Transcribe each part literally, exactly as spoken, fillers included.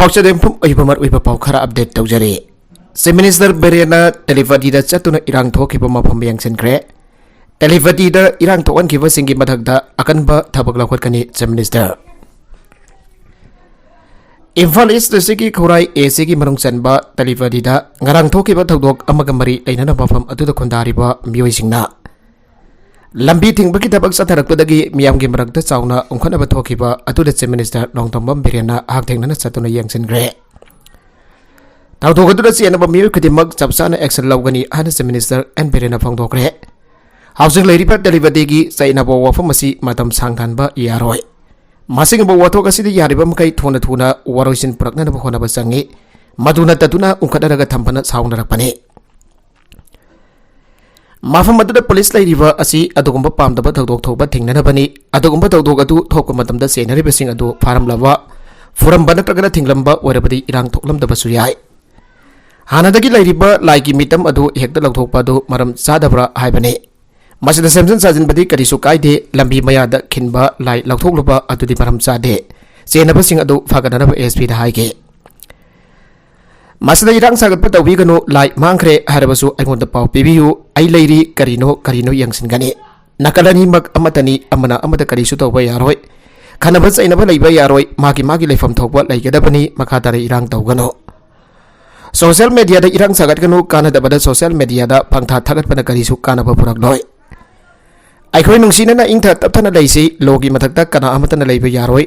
ꯄꯥꯎꯆꯦꯗꯦꯝꯐꯝ ꯑꯣꯏꯕ ꯃꯔꯨꯑꯣꯏꯕ ꯄꯥꯎ ꯈꯔ ꯑꯞꯗꯦꯠ ꯇꯧꯖꯔꯤ꯫ ꯆꯤꯐ ꯃꯤꯅꯤꯁꯇꯔ ꯕꯤꯔꯦꯟꯅ ꯇꯦꯂꯤꯄꯇꯤꯗ ꯆꯠꯇꯨꯅ ꯏꯔꯥꯡ ꯊꯣꯛꯈꯤꯕ ꯃꯐꯝ ꯌꯦꯡꯁꯤꯟꯈ꯭ꯔꯦ꯫ ꯇꯦꯂꯤꯄꯇꯤꯗ ꯏꯔꯥꯡ ꯊꯣꯛꯍꯟꯈꯤꯕꯁꯤꯡꯒꯤ ꯃꯊꯛꯇ ꯑꯀꯟꯕ ꯊꯕꯛ ꯂꯧꯈꯠꯀꯅꯤ ꯆꯤꯐ ꯃꯤꯅꯤꯁꯇꯔ꯫ ꯏꯝꯐꯥꯜ ꯏꯁ ꯗꯤꯁꯇ꯭ꯔꯤꯛꯀꯤ ꯈꯧꯔꯥꯏ ꯑꯦ ꯁꯤꯒꯤ ꯃꯅꯨꯡ ꯆꯟꯕ ꯇꯦꯂꯤꯄꯇꯤꯗ ꯉꯔꯥꯡ ꯊꯣꯛꯈꯤꯕ ꯊꯧꯗꯣꯛ ꯑꯃꯒ ꯃꯔꯤ ꯂꯩꯅꯅ ꯃꯐꯝ ꯑꯗꯨꯗ ꯈꯨꯟꯗꯥꯔꯤꯕ ꯃꯤꯑꯣꯏꯁꯤꯡꯅ ꯂꯝꯕꯤ ꯊꯤꯡꯕꯒꯤ ꯊꯕꯛ ꯆꯠꯊꯔꯛꯄꯗꯒꯤ ꯃꯤꯌꯥꯝꯒꯤ ꯃꯔꯛꯇ ꯆꯥꯎꯅ ꯎꯪꯈꯠꯅꯕ ꯊꯣꯛꯈꯤꯕ ꯑꯗꯨꯗ ꯆꯤꯐ ꯃꯤꯅꯤꯁꯇꯔ ꯅꯣꯡꯊꯣꯝꯕꯝ ꯕꯤꯔꯦꯟꯅ ꯍꯛꯊꯦꯡꯅꯅ ꯆꯠꯇꯨꯅ ꯌꯦꯡꯁꯤꯟꯈ꯭ꯔꯦ꯫ ꯊꯧꯗꯣꯛ ꯑꯗꯨꯗ ꯆꯦꯟꯅꯕ ꯃꯤꯑꯣꯏ ꯈꯨꯗꯤꯡꯃꯛ ꯆꯞ ꯆꯥꯅ ꯑꯦꯛꯁꯟ ꯂꯧꯒꯅꯤ ꯍꯥꯏꯅ ꯆꯤꯐ ꯃꯤꯅꯤꯁꯇꯔ ꯑꯦꯟ ꯕꯤꯔꯦꯟꯅ ꯐꯣꯡꯗꯣꯛꯈ꯭ꯔꯦ꯫ ꯍꯧꯖꯤꯛ ꯂꯩꯔꯤꯕ ꯇꯦꯂꯤꯄꯇꯤꯒꯤ ꯆꯩꯅꯕ ꯋꯥꯐꯝ ꯑꯁꯤ ꯃꯇꯝ ꯁꯥꯡꯊꯍꯟꯕ ꯌꯥꯔꯣꯏ꯫ ꯃꯁꯤꯒꯨꯝꯕ ꯋꯥꯊꯣꯛ ꯑꯁꯤꯗ ꯌꯥꯔꯤꯕ ꯃꯈꯩ ꯊꯨꯅ ꯊꯨꯅ ꯋꯥꯔꯣꯏꯁꯤꯟ ꯄꯨꯔꯛꯅꯅꯕ ꯍꯣꯠꯅꯕ ꯆꯪꯏ꯫ ꯃꯗꯨ ꯅꯠꯇꯗꯨꯅ ꯎꯪꯈꯠꯅꯔꯒ ꯊꯝꯕꯅ ꯁꯥꯎꯅꯔꯛꯄꯅꯤ꯫ ꯃꯐꯝ ꯑꯗꯨꯗ ꯄꯨꯂꯤꯁ ꯂꯩꯔꯤꯕ ꯑꯁꯤ ꯑꯗꯨꯒꯨꯝꯕ ꯄꯥꯝꯗꯕ ꯊꯧꯗꯣꯛ ꯊꯣꯛꯄ ꯊꯤꯡꯅꯅꯕꯅꯤ꯫ ꯑꯗꯨꯒꯨꯝꯕ ꯊꯧꯗꯣꯛ ꯑꯗꯨ ꯊꯣꯛꯄ ꯃꯇꯝꯗ ꯆꯦꯟꯅꯔꯤꯕꯁꯤꯡ ꯑꯗꯨ ꯐꯥꯔꯝꯂꯕ, ꯐꯨꯔꯝꯕ ꯅꯠꯇ꯭ꯔꯒꯅ ꯊꯤꯡꯂꯝꯕ ꯑꯣꯏꯔꯕꯗꯤ ꯏꯔꯥꯡ ꯊꯣꯛꯂꯝꯗꯕꯁꯨ ꯌꯥꯏ꯫ ꯍꯥꯟꯅꯗꯒꯤ ꯂꯩꯔꯤꯕ ꯂꯥꯏꯒꯤ ꯃꯤꯇꯝ ꯑꯗꯨ ꯍꯦꯛꯇ ꯂꯧꯊꯣꯛꯄ ꯑꯗꯨ ꯃꯔꯝ ꯆꯥꯗꯕ꯭ꯔꯥ ꯍꯥꯏꯕꯅꯤ꯫ ꯃꯁꯤꯗ ꯁꯦꯝꯖꯤꯟ ꯁꯥꯖꯤꯟꯕꯗꯤ ꯀꯔꯤꯁꯨ ꯀꯥꯏꯗꯦ꯫ ꯂꯝꯕꯤ ꯃꯌꯥꯗ ꯈꯤꯟꯕ ꯂꯥꯏ ꯂꯧꯊꯣꯛꯂꯨꯕ ꯑꯗꯨꯗꯤ ꯃꯔꯝ ꯆꯥꯗꯦ꯫ ꯆꯦꯟꯅꯕꯁꯤꯡ ꯑꯗꯨ ꯐꯒꯠꯅꯅꯕ ꯑꯦꯁ ꯄꯤꯗ ꯍꯥꯏꯒꯦ꯫ ꯃꯁꯤꯗ ꯏꯔꯥꯡ ꯁꯥꯒꯠꯄ ꯇꯧꯕꯤꯒꯅꯨ, ꯂꯥꯏ ꯃꯥꯡꯈ꯭ꯔꯦ ꯍꯥꯏꯔꯕꯁꯨ ꯑꯩꯉꯣꯟꯗ ꯄꯥꯎ ꯄꯤꯕꯤꯌꯨ, ꯑꯩ ꯂꯩꯔꯤ, ꯀꯔꯤꯅꯣ ꯀꯔꯤꯅꯣ ꯌꯦꯡꯁꯤꯟꯒꯅꯤ꯫ ꯅꯥꯀꯜ ꯑꯅꯤꯃꯛ ꯑꯃꯠꯇꯅꯤ, ꯑꯃꯅ ꯑꯃꯗ ꯀꯔꯤꯁꯨ ꯇꯧꯕ ꯌꯥꯔꯣꯏ, ꯈꯟꯅꯕ ꯆꯩꯅꯕ ꯂꯩꯕ ꯌꯥꯔꯣꯏ, ꯃꯥꯒꯤ ꯃꯥꯒꯤ ꯂꯩꯐꯝ ꯊꯣꯛꯄ ꯂꯩꯒꯗꯕꯅꯤ, ꯃꯈꯥ ꯇꯥꯅ ꯏꯔꯥꯡ ꯇꯧꯒꯅꯨ꯫ ꯁꯣꯁꯤꯌꯦꯜ ꯃꯦꯗꯤꯌꯥꯗ ꯏꯔꯥꯡ ꯁꯥꯒꯠꯀꯅꯨ, ꯀꯥꯟꯅꯗꯕꯗ ꯁꯣꯁꯤꯌꯦꯜ ꯃꯦꯗꯤꯌꯥꯗ ꯄꯪꯊꯥ ꯊꯥꯒꯠꯄꯅ ꯀꯔꯤꯁꯨ ꯀꯥꯟꯅꯕ ꯄꯨꯔꯛꯂꯣꯏ꯫ ꯑꯩꯈꯣꯏ ꯅꯨꯡꯁꯤꯅꯅ ꯏꯪꯊ ꯇꯞꯊꯅ ꯂꯩꯁꯤ, ꯂꯣꯒꯤ ꯃꯊꯛꯇ ꯀꯅꯥ ꯑꯃꯠꯇꯅ ꯂꯩꯕ ꯌꯥꯔꯣꯏ꯫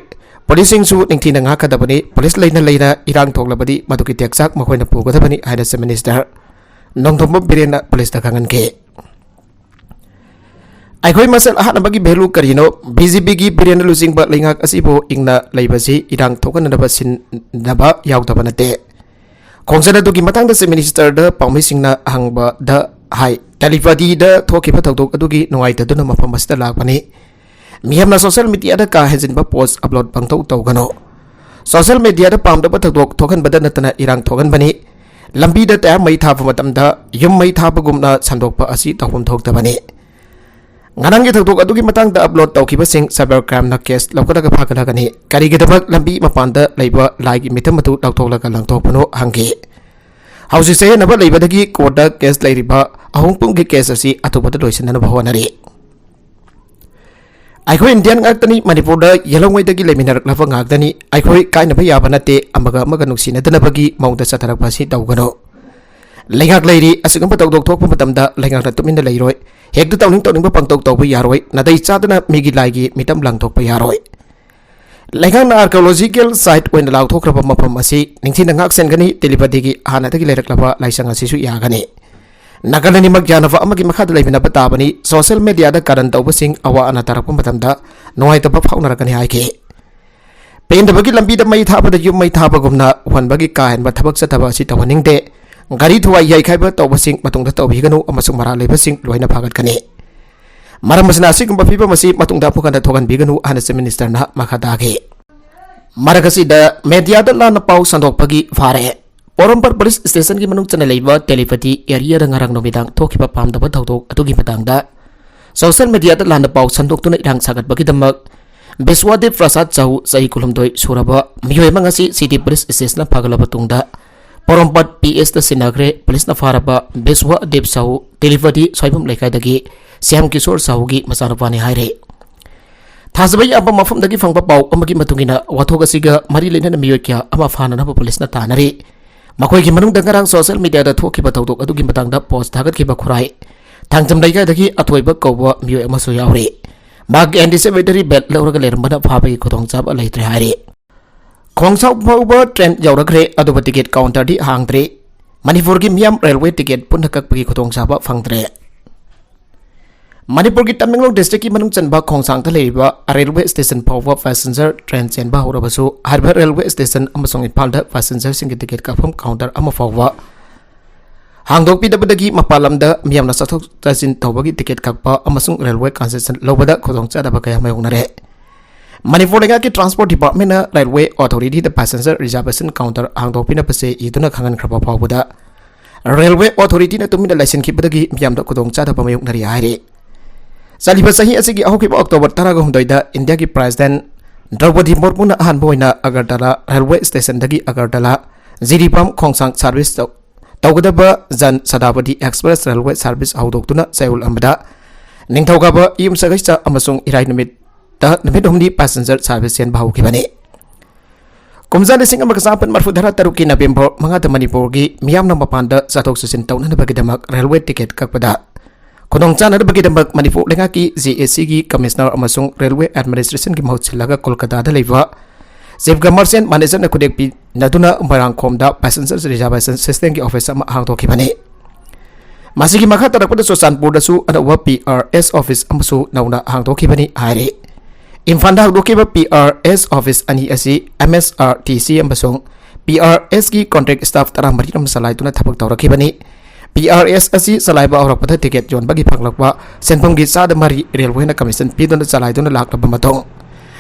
ꯄꯨꯂꯤꯁꯁꯤꯡꯁꯨ ꯅꯤꯡꯊꯤꯅ ꯉꯥꯛꯀꯗꯕꯅꯤ, ꯄꯨꯂꯤꯁ ꯂꯩꯅ ꯂꯩꯅ ꯏꯔꯥꯡ ꯊꯣꯛꯂꯕꯗꯤ ꯃꯗꯨꯒꯤ ꯇꯦꯛꯆꯥꯛ ꯃꯈꯣꯏꯅ ꯄꯨꯒꯗꯕꯅꯤ ꯍꯥꯏꯅ ꯆꯤꯐ ꯃꯤꯅꯤꯁꯇꯔ ꯅꯣꯡꯊꯣꯝꯕꯝ ꯕꯤꯔꯦꯟꯅ ꯄꯨꯂꯤꯁꯇ ꯈꯪꯍꯟꯈꯤ꯫ ꯑꯩꯈꯣꯏ ꯃꯁꯦꯜ ꯑꯍꯥꯠꯅꯕꯒꯤ ꯚꯦꯂꯨ ꯀꯔꯤꯅꯣ? ꯕꯤ ꯖꯦ ꯄꯤꯒꯤ ꯕꯤꯔꯦꯟꯅ ꯂꯨꯆꯤꯡꯕ ꯂꯩꯉꯥꯛ ꯑꯁꯤꯕꯨ ꯏꯪꯅ ꯂꯩꯕꯁꯤ ꯏꯔꯥꯡ ꯊꯣꯛꯍꯟꯅꯅꯕ ꯁꯤꯟꯅꯕ ꯌꯥꯎꯗꯕ ꯅꯠꯇꯦ꯫ ꯈꯣꯡꯖꯪ ꯑꯗꯨꯒꯤ ꯃꯇꯥꯡꯗ ꯆꯤꯐ ꯃꯤꯅꯤꯁꯇꯔꯗ ꯄꯥꯎꯃꯤꯁꯤꯡꯅ ꯍꯪꯕꯗ ꯍꯥꯏ, ꯇꯦꯂꯤꯄꯇꯤꯗ ꯊꯣꯛꯈꯤꯕ ꯊꯧꯗꯣꯛ ꯑꯗꯨꯒꯤ ꯅꯨꯡꯉꯥꯏꯇꯗꯨꯅ ꯃꯐꯝ ꯑꯁꯤꯗ ꯂꯥꯛꯄꯅꯤ꯫ ꯃꯤꯌꯥꯝꯅ ꯁꯣꯁꯤꯌꯦꯜ ꯃꯤꯗꯤꯌꯥꯗ ꯀꯥ ꯍꯦꯟꯖꯤꯟꯕ ꯄꯣꯁ ꯑꯞꯂꯣꯗ ꯄꯪꯇꯧ ꯇꯧꯒꯅꯨ꯫ ꯁꯣꯁꯤꯌꯦꯜ ꯃꯤꯗꯤꯌꯥꯗ ꯄꯥꯝꯗꯕ ꯊꯧꯗꯣꯛ ꯊꯣꯛꯍꯟꯕꯗ ꯅꯠꯇꯅ ꯏꯔꯥꯡ ꯊꯣꯛꯍꯟꯕꯅꯤ꯫ ꯂꯝꯕꯤꯗ ꯇꯌꯥꯔ ꯃꯩ ꯊꯥꯕ ꯃꯇꯝꯗ ꯌꯨꯝ ꯃꯩ ꯊꯥꯕꯒꯨꯝꯅ ꯁꯟꯗꯣꯛꯄ ꯑꯁꯤ ꯇꯧꯐꯝ ꯊꯣꯛꯇꯕꯅꯤ꯫ ꯉꯔꯥꯡꯒꯤ ꯊꯧꯗꯣꯛ ꯑꯗꯨꯒꯤ ꯃꯇꯥꯡꯗ ꯑꯞꯂꯣꯗ ꯇꯧꯈꯤꯕꯁꯤꯡ cyber crimeꯅ ꯀꯦꯁ ꯂꯧꯈꯠꯂꯒ ꯐꯥꯒꯠꯂꯒꯅꯤ꯫ ꯀꯔꯤꯒꯤꯗꯃꯛ ꯂꯝꯕꯤ ꯃꯄꯥꯟꯗ ꯂꯩꯕ ꯂꯥꯏꯒꯤ ꯃꯤꯊꯝ ꯑꯗꯨ ꯂꯧꯊꯣꯛꯂꯒ ꯂꯪꯊꯣꯛꯄꯅꯣ ꯍꯪꯈꯤ꯫ ꯍꯧꯖꯤꯛ ꯆꯌꯦꯠꯅꯕ ꯂꯩꯕꯗꯒꯤ ꯀꯣꯔꯠꯇ ꯀꯦꯁ ꯂꯩꯔꯤꯕ ꯑꯍꯨꯝ ꯄꯨꯝꯒꯤ ꯀꯦꯁ ꯑꯁꯤ ꯑꯊꯨꯕꯗ ꯂꯣꯏꯁꯤꯟꯅꯅꯕ ꯍꯣꯠꯅꯔꯤ꯫ ꯑꯩꯈꯣꯏ ꯏꯟꯗꯤꯌꯟ ꯉꯥꯛꯇꯅꯤ, ꯃꯅꯤꯄꯨꯔꯗ ꯌꯦꯜꯍꯧꯉꯩꯗꯒꯤ ꯂꯩꯃꯤꯟꯅꯔꯛꯂꯕ ꯉꯥꯛꯇꯅꯤ꯫ ꯑꯩꯈꯣꯏ ꯀꯥꯏꯅꯕ ꯌꯥꯕ ꯅꯠꯇꯦ, ꯑꯃꯒ ꯑꯃꯒ ꯅꯨꯡꯁꯤꯅꯗꯅꯕꯒꯤ ꯃꯑꯣꯡꯗ ꯆꯠꯊꯔꯛꯄ ꯑꯁꯤ ꯇꯧꯒꯅꯨ꯫ ꯂꯩꯉꯥꯛ ꯂꯩꯔꯤ, ꯑꯁꯤꯒꯨꯝꯕ ꯊꯧꯗꯣꯛ ꯊꯣꯛꯄ ꯃꯇꯝꯗ ꯂꯩꯉꯥꯛꯅ ꯇꯨꯃꯤꯟꯅ ꯂꯩꯔꯣꯏ꯫ ꯍꯦꯛꯇ ꯇꯧꯅꯤꯡ ꯇꯧꯅꯤꯡꯕ ꯄꯪꯇꯧ ꯇꯧꯕ ꯌꯥꯔꯣꯏ, ꯅꯥꯇꯩ ꯆꯥꯗꯅ ꯃꯤꯒꯤ ꯂꯥꯏꯒꯤ ꯃꯤꯇꯝ ꯂꯥꯡꯊꯣꯛꯄ ꯌꯥꯔꯣꯏ꯫ ꯂꯩꯉꯥꯛꯅ archaeological site ꯑꯣꯏꯅ ꯂꯥꯎꯊꯣꯛꯈ꯭ꯔꯕ ꯃꯐꯝ ꯑꯁꯤ ꯅꯤꯡꯊꯤꯅ ꯉꯥꯛ ꯁꯦꯟꯒꯅꯤ꯫ ꯇꯤꯂꯤꯄꯇꯤꯒꯤ ꯍꯥꯟꯅꯗꯒꯤ ꯂꯩꯔꯛꯂꯕ ꯂꯥꯏꯁꯪ ꯑꯁꯤꯁꯨ ꯌꯥꯒꯅꯤ꯫ ꯅꯥꯒꯥꯂꯦꯟ ꯑꯅꯤꯃꯛ ꯌꯥꯅꯕ ꯑꯃꯒꯤ ꯃꯈꯥꯗ ꯂꯩꯃꯤꯟꯅꯕ ꯇꯥꯕꯅꯤ꯫ Social mediaꯗ ꯀꯥꯔꯟ ꯇꯧꯕꯁꯤꯡ ꯑꯋꯥ ꯑꯅꯥ ꯇꯥꯔꯛꯄ ꯃꯇꯝꯗ ꯅꯨꯡꯉꯥꯏꯇꯕ ꯐꯥꯎꯅꯔꯛꯀꯅꯤ ꯍꯥꯏꯈꯤ꯫ ꯄꯦꯟꯗꯕꯒꯤ ꯂꯝꯕꯤꯗ ꯃꯩ ꯊꯥꯕꯗ ꯌꯨꯝ ꯃꯩ ꯊꯥꯕꯒꯨꯝꯅ ꯎꯍꯟꯕꯒꯤ ꯀꯥ ꯍꯦꯟꯕ ꯊꯕꯛ ꯆꯠꯊꯕ ꯑꯁꯤ ꯇꯧꯍꯟꯅꯤꯡꯗꯦ꯫ ꯒꯥꯔꯤ ꯊꯨꯒꯥꯏ ꯌꯩꯈꯥꯏꯕ ꯇꯧꯕꯁꯤꯡ ꯃꯇꯨꯡꯗ ꯇꯧꯕꯤꯒꯅꯨ ꯑꯃꯁꯨꯡ ꯃꯔꯥꯜ ꯂꯩꯕꯁꯤꯡ ꯂꯣꯏꯅ ꯐꯥꯒꯠꯀꯅꯤ꯫ ꯃꯔꯝ ꯑꯁꯤꯅ ꯑꯁꯤꯒꯨꯝꯕ ꯐꯤꯕꯝ ꯑꯁꯤ ꯃꯇꯨꯡꯗ ꯑꯃꯨꯛ ꯍꯟꯅ ꯊꯣꯛꯍꯟꯕꯤꯒꯅꯨ ꯍꯥꯏꯅ Chief Ministerꯅ ꯃꯈꯥ ꯇꯥꯈꯤ꯫ ꯃꯔꯛ ꯑꯁꯤꯗ mediaꯗ ꯂꯥꯟꯅ ꯄꯥꯎ ꯁꯟꯗꯣꯛꯄꯒꯤ ꯐꯥꯔꯦ꯫ ꯄꯣꯔꯣꯝꯄꯥꯠ police stationꯒꯤ ꯃꯅꯨꯡ ꯆꯟꯅ ꯂꯩꯕ ꯇꯤꯂꯤꯄꯇꯤ areaꯗ ꯉꯔꯥꯡ ꯅꯨꯃꯤꯗꯥꯡ ꯊꯣꯛꯈꯤꯕ ꯄꯥꯝꯗꯕ ꯊꯧꯗꯣꯛ ꯑꯗꯨꯒꯤ ꯃꯇꯥꯡꯗ social mediaꯗ ꯂꯥꯟꯅ ꯄꯥꯎ ꯁꯟꯗꯣꯛꯇꯨꯅ ꯏꯔꯥꯡ ꯁꯥꯒꯠꯄꯒꯤꯗꯃꯛ ꯕꯤꯁ꯭ꯋꯥꯗꯦꯕ ꯄ꯭ꯔꯁꯥꯗ ꯁꯥꯍꯨ, ꯆꯍꯤ ꯀꯨꯟꯍꯨꯝꯗꯣꯏ ꯁꯨꯔꯕ ꯃꯤꯑꯣꯏ ꯑꯃ ꯉꯁꯤ city police stationꯗ ꯐꯥꯒꯠꯂꯕ ꯇꯨꯡꯗ ꯄꯣꯔꯣꯝꯄꯥꯠ PSꯇ ꯁꯤꯟꯅꯈ꯭ꯔꯦ꯫ Policeꯅ ꯐꯥꯔꯕ ꯕꯤꯁ꯭ꯋꯥꯗꯦꯕ ꯁꯥꯍꯨ ꯇꯤꯂꯤꯄꯇꯤ ꯁꯣꯏꯕꯝ ꯂꯩꯀꯥꯏꯗꯒꯤ ꯁ꯭ꯌꯥꯝ ꯀꯤꯁꯣꯔ ꯁꯥꯍꯨꯒꯤ ꯃꯆꯥꯅꯨꯄꯥꯅꯤ ꯍꯥꯏꯔꯦ꯫ ꯊꯥꯖꯕ ꯌꯥꯕ ꯃꯐꯝꯗꯒꯤ ꯐꯪꯕ ꯄꯥꯎ ꯑꯃꯒꯤ ꯃꯇꯨꯡ ꯏꯟꯅ, ꯋꯥꯊꯣꯛ ꯑꯁꯤꯒ ꯃꯔꯤ ꯂꯩꯅꯅ ꯃꯤꯑꯣꯏ ꯀꯌꯥ ꯑꯃ ꯐꯥꯅꯅꯕ policeꯅ ꯇꯥꯟꯅꯔꯤ꯫ ꯃꯈꯣꯏꯒꯤ ꯃꯅꯨꯡꯗ ꯉꯔꯥꯡ social mediaꯗ ꯊꯣꯛꯈꯤꯕ ꯊꯧꯗꯣꯛ ꯑꯗꯨꯒꯤ ꯃꯇꯥꯡꯗ post ꯊꯥꯒꯠꯈꯤꯕ ꯈꯨꯔꯥꯏ ꯊꯥꯡꯖꯝ ꯂꯩꯀꯥꯏꯗꯒꯤ ꯑꯊꯣꯏꯕ ꯀꯧꯕ ꯃꯤꯑꯣꯏ ꯑꯃꯁꯨ ꯌꯥꯎꯔꯤ꯫ ꯃꯍꯥꯛ anticipatory bail ꯂꯧꯔꯒ ꯂꯩꯔꯝꯕꯅ ꯐꯥꯕꯒꯤ ꯈꯨꯗꯣꯡꯆꯥꯕ ꯂꯩꯇ꯭ꯔꯦ ꯍꯥꯏꯔꯤ꯫ ꯈꯣꯡꯁꯥꯎ ꯐꯥꯎꯕ train ꯌꯧꯔꯛꯈ꯭ꯔꯦ, ꯑꯗꯨꯕꯨ ticket counterꯗꯤ ꯍꯥꯡꯗ꯭ꯔꯤ꯫ ꯃꯅꯤꯄꯨꯔꯒꯤ ꯃꯤꯌꯥꯝ railway ticket ꯄꯨꯟꯅ ꯀꯛꯄꯒꯤ ꯈꯨꯗꯣꯡꯆꯥꯕ ꯐꯪꯗ꯭ꯔꯦ꯫ ꯃꯅꯤꯄꯨꯔꯒꯤ ꯇꯃꯦꯡꯂꯣꯡ districtꯀꯤ ꯃꯅꯨꯡ ꯆꯟꯕ ꯈꯣꯡꯁꯥꯡꯗ ꯂꯩꯔꯤꯕ railway station ꯐꯥꯎꯕ passenger train ꯆꯦꯟꯕ ꯍꯧꯔꯕꯁꯨ, ꯍꯥꯏꯔꯤꯕ railway station ꯑꯃꯁꯨꯡ ꯏꯝꯐꯥꯜꯗ passengerꯁꯤꯡꯒꯤ ticket ꯀꯛꯐꯝ counter ꯑꯃ ꯐꯥꯎꯕ ꯍꯥꯡꯗꯣꯛꯄꯤꯗꯕꯗꯒꯤ ꯃꯄꯥꯟ ꯂꯝꯗ ꯃꯤꯌꯥꯝꯅ ꯆꯠꯊꯣꯛ ꯆꯠꯁꯤꯟ ꯇꯧꯕꯒꯤ ticket ꯀꯛꯄ ꯑꯃꯁꯨꯡ railway concession ꯂꯧꯕꯗ ꯈꯨꯗꯣꯡꯆꯥꯗꯕ ꯀꯌꯥ ꯃꯥꯌꯣꯛꯅꯔꯦ꯫ ꯃꯅꯤꯄꯨꯔ ꯂꯩꯉꯥꯛꯀꯤ transport departmentꯅ railway authorityꯗ passenger reservation counter ꯍꯥꯡꯗꯣꯛꯄꯤꯅꯕꯁꯦ ꯏꯗꯨꯅ ꯈꯪꯍꯟꯈ꯭ꯔꯕ ꯐꯥꯎꯕꯗ, railway authorityꯅ ꯇꯨꯃꯤꯟꯅ ꯂꯩꯁꯤꯟꯈꯤꯕꯗꯒꯤ ꯃꯤꯌꯥꯝꯗ ꯈꯨꯗꯣꯡꯆꯥꯗꯕ ꯃꯥꯌꯣꯛꯅꯔꯤ ꯍꯥꯏꯔꯤ꯫ ꯆꯠꯂꯤꯕ ꯆꯍꯤ ꯑꯁꯤꯒꯤ ꯍꯧꯈꯤꯕ ꯑꯣꯛꯇꯣꯕꯔ ꯇꯔꯥꯒ ꯍꯨꯝꯗꯣꯏꯗ ꯏꯟꯗꯤꯌꯥꯒꯤ ꯄ꯭ꯔꯦꯁꯤꯗꯦꯟꯠ ꯗ꯭ꯔꯧꯄꯗꯤ ꯃꯨꯔꯃꯨꯅ ꯑꯍꯥꯟꯕ ꯑꯣꯏꯅ ꯑꯒꯔꯇꯂꯥ ꯔꯦꯜꯋꯦ ꯁ꯭ꯇꯦꯁꯟꯗꯒꯤ ꯑꯒꯔꯇꯂꯥ ꯖꯤꯔꯤꯕꯥꯝ ꯈꯣꯡꯁꯥꯡ ꯁꯥꯔꯚꯤꯁ ꯇꯧ-, ꯇꯧꯒꯗꯕ Jan Shatabdi express railway service ꯍꯧꯗꯣꯛꯇꯨꯅ ꯆꯌꯣꯜ ꯑꯃꯗ ꯅꯤꯡꯊꯧꯀꯥꯕ, ꯌꯨꯝꯁꯀꯩꯁ ꯑꯃꯁꯨꯡ ꯏꯔꯥꯏ ꯅꯨꯃꯤꯠꯇ ꯅꯨꯃꯤꯠ ꯍꯨꯝꯅꯤ ꯄꯦꯁꯦꯟꯖꯔ ꯁꯥꯔꯚꯤꯁ ꯆꯦꯟꯕ ꯍꯧꯈꯤꯕꯅꯤ꯫ ꯀꯨꯝꯖꯥ ꯂꯤꯁꯤꯡ ꯑꯃꯒ ꯆꯥꯃꯥꯄꯟ ꯃꯔꯤꯐꯨ ꯇꯔꯥ ꯇꯔꯨꯛꯀꯤ ꯅꯕꯦꯝꯕꯔ ꯃꯉꯥꯗ ꯃꯅꯤꯄꯨꯔꯒꯤ ꯃꯤꯌꯥꯝꯅ ꯃꯄꯥꯟꯗ ꯆꯠꯊꯣꯛ ꯆꯠꯁꯤꯟ ꯇꯧꯅꯅꯕꯒꯤꯗꯃꯛ ꯔꯦꯜꯋꯦ ꯇꯤꯀꯦꯠ ꯀꯛꯄꯗ ꯈꯨꯗꯣꯡꯆꯥꯅꯅꯕꯒꯤꯗꯃꯛ ꯃꯅꯤꯄꯨꯔ ꯂꯩꯉꯥꯛꯀꯤ ꯖꯦ ꯑꯦ ꯁꯤꯒꯤ ꯀꯃꯤꯁꯅꯔ ꯑꯃꯁꯨꯡ ꯔꯦꯜꯋꯦ ꯑꯦꯗꯃꯤꯅꯤꯁꯇ꯭ꯔꯦꯁꯟꯒꯤ ꯃꯍꯨꯠ ꯁꯤꯜꯂꯒ ꯀꯣꯜꯀꯇꯥꯗ ꯂꯩꯕ chief commercial ꯃꯦꯅꯦꯖꯔꯅ ꯈꯨꯗꯦꯛ ꯄꯤꯅꯗꯨꯅ ꯃꯣꯏꯔꯥꯡꯈꯣꯝꯗ passenger reservation ꯁꯤꯁꯇꯦꯝꯒꯤ office ꯑꯃ ꯍꯥꯡꯗꯣꯛꯈꯤꯕꯅꯤ꯫ ꯃꯁꯤꯒꯤ ꯃꯈꯥ ꯇꯥꯔꯛꯄꯗ ꯆꯨꯔꯆꯥꯟꯄꯨꯔꯗꯁꯨ ꯑꯅꯧꯕ ꯄꯤ ꯑꯥꯔ ꯑꯦꯁ ꯑꯣꯐꯤꯁ ꯑꯃꯁꯨ ꯅꯧꯅ ꯍꯥꯡꯗꯣꯛꯈꯤꯕꯅꯤ ꯍꯥꯏꯔꯤ꯫ ꯏꯝꯐꯥꯜꯗ ꯍꯥꯡꯗꯣꯛꯈꯤꯕ ꯄꯤ ꯑꯥꯔ ꯑꯦꯁ ꯑꯣꯐꯤꯁ ꯑꯅꯤ ꯑꯁꯤ ꯑꯦꯝ ꯑꯦꯁ ꯑꯥꯔ ꯇꯤ ꯁꯤ ꯑꯃꯁꯨꯡ ꯄꯤ ꯑꯥꯔ ꯑꯦꯁꯀꯤ ꯀꯣꯟꯇ꯭ꯔꯦꯛ ꯁ꯭ꯇꯥꯐ ꯇꯔꯥꯃꯔꯤꯅ ꯆꯂꯥꯏꯗꯨꯅ ꯊꯕꯛ ꯇꯧꯔꯛꯈꯤꯕꯅꯤ꯫ ꯄꯤ ꯑꯥꯔ ꯑꯦꯁ ꯑꯁꯤ ꯆꯂꯥꯏꯕ ꯍꯧꯔꯛꯄꯗ ꯇꯤꯀꯦꯠ ꯌꯣꯟꯕꯒꯤ ꯐꯪꯂꯛꯄ ꯁꯦꯟꯐꯝꯒꯤ ꯆꯥꯗ ꯃꯔꯤ ꯔꯦꯜꯋꯦꯅ ꯀꯃꯤꯁꯟ ꯄꯤꯗꯨꯅ ꯆꯂꯥꯏꯗꯨꯅ ꯂꯥꯛꯂꯕ ꯃꯇꯨꯡ,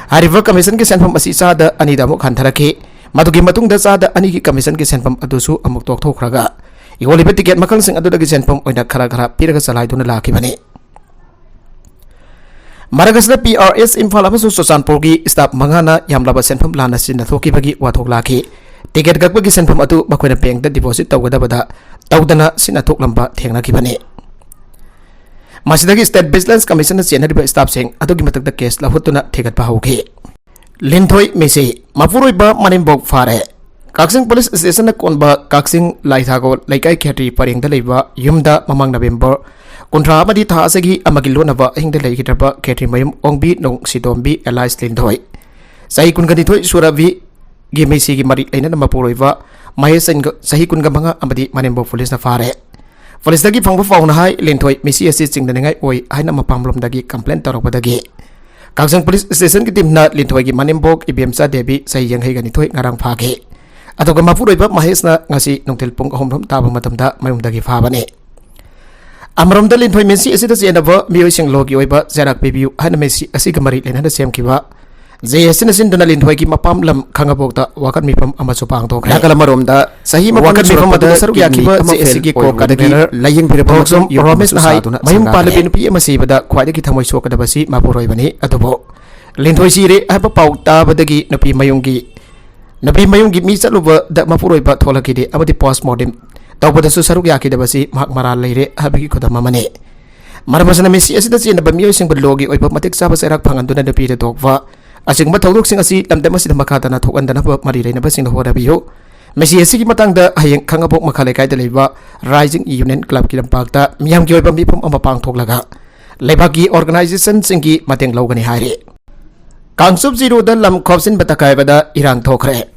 ꯍꯥꯏꯔꯤꯕ ꯀꯃꯤꯁꯟꯒꯤ ꯁꯦꯟꯐꯝ ꯑꯁꯤ ꯆꯥꯗ ꯑꯅꯤꯗ ꯑꯃꯨꯛ ꯍꯟꯊꯔꯛꯈꯤ꯫ ꯃꯗꯨꯒꯤ ꯃꯇꯨꯡꯗ ꯆꯥꯗ ꯑꯅꯤꯒꯤ ꯀꯃꯤꯁꯟꯒꯤ ꯁꯦꯟꯐꯝ ꯑꯗꯨꯁꯨ ꯑꯃꯨꯛ ꯇꯣꯛꯊꯣꯛꯈ꯭ꯔꯒ, ꯌꯣꯜꯂꯤꯕ ꯇꯤꯀꯦꯠ ꯃꯈꯜꯁꯤꯡ ꯑꯗꯨꯗꯒꯤ ꯁꯦꯟꯐꯝ ꯑꯣꯏꯅ ꯈꯔ ꯈꯔ ꯄꯤꯔꯒ ꯆꯂꯥꯏꯗꯨꯅ ꯂꯥꯛꯈꯤꯕꯅꯤ꯫ ꯃꯔꯛ ꯑꯁꯤꯗ ꯄꯤ ꯑꯥꯔ ꯑꯦꯁ ꯏꯝꯐꯥꯜ ꯑꯃꯁꯨꯡ ꯆꯨꯔꯆꯥꯟꯄꯨꯔꯒꯤ ꯁ꯭ꯇꯥꯐ ꯃꯉꯥꯅ ꯌꯥꯝꯂꯕ ꯁꯦꯟꯐꯝ ꯂꯥꯟꯅ ꯁꯤꯖꯤꯟꯅꯊꯣꯛꯈꯤꯕꯒꯤ ꯋꯥꯊꯣꯛ ꯂꯥꯛꯈꯤ꯫ ꯇꯤꯀꯦꯠ ꯀꯛꯄꯒꯤ ꯁꯦꯟꯐꯝ ꯑꯗꯨ ꯃꯈꯣꯏꯅ ꯕꯦꯡꯛꯇ ꯗꯤꯄꯣꯖꯤꯠ ꯇꯧꯒꯗꯕꯗ ꯇꯧꯗꯅ ꯁꯤꯖꯤꯟꯅꯊꯣꯛꯂꯝꯕ ꯊꯦꯡꯅꯈꯤꯕꯅꯤ꯫ ꯃꯁꯤꯗꯒꯤ ꯁ꯭ꯇꯦꯠ ꯚꯤꯖꯤꯂꯦꯟꯁ ꯀꯃꯤꯁꯟꯅ ꯆꯦꯟꯅꯔꯤꯕ ꯁ꯭ꯇꯥꯐꯁꯤꯡ ꯑꯗꯨꯒꯤ ꯃꯊꯛꯇ ꯀꯦꯁ ꯂꯧꯈꯠꯇꯨꯅ ꯊꯤꯒꯠꯄ ꯍꯧꯈꯤ꯫ ꯂꯤꯟꯊꯣꯏ ꯃꯤꯁꯤ ꯃꯄꯨꯔꯣꯏꯕ ꯃꯅꯦꯝꯕꯣꯛ ꯐꯥꯔꯦ꯫ ꯀꯛꯆꯤꯡ ꯄꯨꯂꯤꯁ ꯁ꯭ꯇꯦꯁꯟꯅ ꯀꯣꯟꯕ ꯀꯛꯆꯤꯡ ꯂꯥꯏꯊꯥꯒꯣꯜ ꯂꯩꯀꯥꯏ ꯈꯦꯇ꯭ꯔꯤ ꯄꯔꯦꯡꯗ ꯂꯩꯕ ꯌꯨꯝꯗ ꯃꯃꯥꯡ ꯅꯕꯦꯝꯕꯔ ꯀꯨꯟꯊ꯭ꯔꯥ ꯑꯃꯗꯤ ꯊꯥ ꯑꯁꯤꯒꯤ ꯑꯃꯒꯤ ꯂꯣꯟꯅꯕ ꯑꯍꯤꯡꯗ ꯂꯩꯈꯤꯗ꯭ꯔꯕ ꯈꯦꯇ꯭ꯔꯤ ꯃꯌꯨꯝ ꯑꯣꯡꯕꯤ ꯅꯣꯡꯁꯤꯇꯣꯝꯕꯤ alias ꯂꯤꯟꯊꯣꯏ, ꯆꯍꯤ ꯀꯨꯟꯒꯅꯤꯊꯣꯏ ꯁꯨꯔꯕꯤꯒꯤ ꯃꯤꯁꯤꯒꯤ ꯃꯔꯤ ꯂꯩꯅꯅ ꯃꯄꯨꯔꯣꯏꯕ ꯃꯍꯦꯁ ꯆꯍꯤ ꯀꯨꯟꯒ ꯃꯉꯥ ꯑꯃꯗꯤ ꯃꯅꯦꯝꯕꯣꯛ ꯄꯨꯂꯤꯁꯅ ꯐꯥꯔꯦ꯫ ꯄꯨꯂꯤꯁꯇꯒꯤ ꯐꯪꯕ ꯄꯥꯎꯅ ꯍꯥꯏ, ꯂꯤꯟꯊꯣꯏ ꯃꯤꯁꯤ ꯑꯁꯤ ꯆꯤꯡꯅꯅꯤꯡꯉꯥꯏ ꯑꯣꯏ ꯍꯥꯏꯅ ꯃꯄꯥꯝꯂꯣꯝꯗꯒꯤ ꯀꯝꯄ꯭ꯂꯦꯟ ꯇꯧꯔꯛꯄꯗꯒꯤ ꯀꯛꯆꯤꯡ ꯄꯨꯂꯤꯁ ꯁ꯭ꯇꯦꯁꯟꯒꯤ ꯇꯤꯝꯅ ꯂꯤꯟꯊꯣꯏꯒꯤ ꯃꯅꯦꯝꯕꯣꯛ ꯏꯕꯦꯝꯆꯥ ꯗꯦꯕꯤ ꯆꯍꯤ ꯌꯥꯡꯈꯩꯒ ꯅꯤꯊꯣꯏ ꯉꯔꯥꯡ ꯐꯥꯈꯤ꯫ ꯑꯗꯨꯒ ꯃꯄꯨꯔꯣꯏꯕ ꯃꯍꯦꯁꯅ ꯉꯁꯤ ꯅꯨꯡꯊꯤꯜ ꯄꯨꯡ ꯑꯍꯨꯝ ꯔꯣꯝ ꯇꯥꯕ ꯃꯇꯝꯗ ꯃꯌꯨꯝꯗꯒꯤ ꯐꯥꯕꯅꯤ꯫ ꯑꯃꯔꯣꯝꯗ ꯂꯤꯟꯊꯣꯏ ꯃꯤꯁꯤ ꯑꯁꯤꯗ ꯆꯦꯟꯅꯕ ꯃꯤꯑꯣꯏꯁꯤꯡ ꯂꯣꯒꯤ ꯑꯣꯏꯕ ꯆꯩꯔꯥꯛ ꯄꯤꯕꯤꯌꯨ ꯍꯥꯏꯅ ꯃꯤꯁꯤ ꯑꯁꯤꯒ ꯃꯔꯤ ꯂꯩꯅꯅ ꯁꯦꯝꯈꯤꯕ ꯖꯦ ꯑꯦꯁ ꯁꯤꯅ ꯁꯤꯟꯗꯨꯅ ꯂꯤꯟꯊꯣꯏꯒꯤ ꯃꯄꯥꯝ ꯂꯝ ꯈꯥꯉꯕꯣꯛꯇ ꯋꯥꯀꯠ ꯃꯤꯐꯝ ꯑꯃꯁꯨ ꯄꯥꯡꯊꯣꯛꯈ꯭ꯔꯦ꯫ ꯅꯥꯀꯜ ꯑꯃꯔꯣꯝꯗ, ꯆꯍꯤ ꯃꯥꯄꯟ ꯋꯥꯀꯠ ꯃꯤꯐꯝ ꯁꯨꯔꯛꯄꯗ ꯑꯗꯨꯗ ꯁꯔꯨꯛ ꯀꯤꯗꯅꯤ ꯌꯥꯈꯤꯕ ꯑꯃ ꯖꯦ ꯑꯦꯁ ꯁꯤꯒꯤ ꯐꯦꯜ ꯑꯣꯏꯔꯨꯕ ꯀꯣꯔꯀꯥꯗꯒꯤ ꯃꯦꯅꯔ ꯂꯥꯌꯦꯡꯕꯤꯔꯕ ꯊꯧꯁꯣꯝ ꯑꯃꯁꯨ ꯌꯨꯝ ꯔꯣꯃꯦꯁꯅ ꯑꯃꯁꯨ ꯍꯥꯏ, ꯁꯥꯗꯨꯅ ꯃꯌꯨꯝ ꯁꯪꯒꯥꯈ꯭ꯔꯦ꯫ ꯄꯥꯜꯂꯕꯤ ꯅꯨꯄꯤ ꯑꯃ ꯁꯤꯕꯗ ꯈ꯭ꯋꯥꯏꯗꯒꯤ ꯊꯃꯣꯏ ꯁꯣꯛꯀꯗꯕꯁꯤ ꯃꯄꯨꯔꯣꯏꯕꯅꯤ꯫ ꯑꯗꯨꯕꯨ ꯂꯤꯟꯊꯣꯏ ꯁꯤꯔꯦ ꯍꯥꯏꯕ ꯄꯥꯎ ꯇꯥꯕꯗꯒꯤ ꯅꯨꯄꯤ ꯃꯌꯨꯝꯒꯤ, ꯅꯨꯄꯤ ꯃꯌꯨꯝꯒꯤ ꯃꯤ ꯆꯠꯂꯨꯕꯗ ꯃꯄꯨꯔꯣꯏꯕ ꯊꯣꯛꯂꯛꯈꯤꯗꯦ ꯑꯃꯗꯤ ꯄꯣꯁꯃꯣꯔꯇꯦꯝ ꯇꯧꯕꯗꯁꯨ ꯁꯔꯨꯛ ꯌꯥꯈꯤꯗꯕꯁꯤ ꯃꯍꯥꯛ ꯃꯔꯥꯜ ꯂꯩꯔꯦ ꯍꯥꯏꯕꯒꯤ ꯈꯨꯗꯝ ꯑꯃꯅꯤ꯫ ꯃꯔꯝ ꯑꯁꯤꯅ ꯃꯤꯁꯤ ꯑꯁꯤꯗ ꯆꯦꯟꯅꯕ ꯃꯤꯑꯣꯏꯁꯤꯡꯕꯨ ꯂꯣꯒꯤ ꯑꯣꯏꯕ ꯃꯇꯤꯛ ꯆꯥꯕ ꯆꯩꯔꯥꯛ ꯐꯪꯍꯟꯗꯨꯅ ꯅꯨꯄꯤꯗ ꯊꯣꯛꯄ ꯑꯁꯤꯒꯨꯝꯕ ꯊꯧꯗꯣꯛꯁꯤꯡ ꯑꯁꯤ ꯂꯝꯗꯝ ꯑꯁꯤꯗ ꯃꯈꯥ ꯇꯥꯅ ꯊꯣꯛꯍꯟꯗꯅꯕ ꯃꯔꯤ ꯂꯩꯅꯕꯁꯤꯡꯅ ꯍꯣꯠꯅꯕꯤꯌꯨ꯫ ꯃꯁꯤ ꯑꯁꯤꯒꯤ ꯃꯇꯥꯡꯗ ꯍꯌꯦꯡ ꯈꯥꯉꯕꯣꯛ ꯃꯈꯥ ꯂꯩꯀꯥꯏꯗ ꯂꯩꯕ ꯔꯥꯏꯖꯤꯡ ꯌꯨꯅꯤꯌꯟ ꯀ꯭ꯂꯕꯀꯤ ꯂꯝꯄꯥꯛꯇ ꯃꯤꯌꯥꯝꯒꯤ ꯑꯣꯏꯕ ꯃꯤꯐꯝ ꯑꯃ ꯄꯥꯡꯊꯣꯛꯂꯒ ꯂꯩꯕꯥꯛꯀꯤ ꯑꯣꯔꯒꯅꯥꯏꯖꯦꯁꯟꯁꯤꯡꯒꯤ ꯃꯇꯦꯡ ꯂꯧꯒꯅꯤ ꯍꯥꯏꯔꯤ꯫ ꯀꯥꯡꯆꯨꯞ ꯆꯤꯔꯨꯗ ꯂꯝ ꯈꯣꯞꯆꯤꯟꯕ ꯇꯛꯈꯥꯏꯕꯗ ꯏꯔꯥꯡ ꯊꯣꯛꯈ꯭ꯔꯦ꯫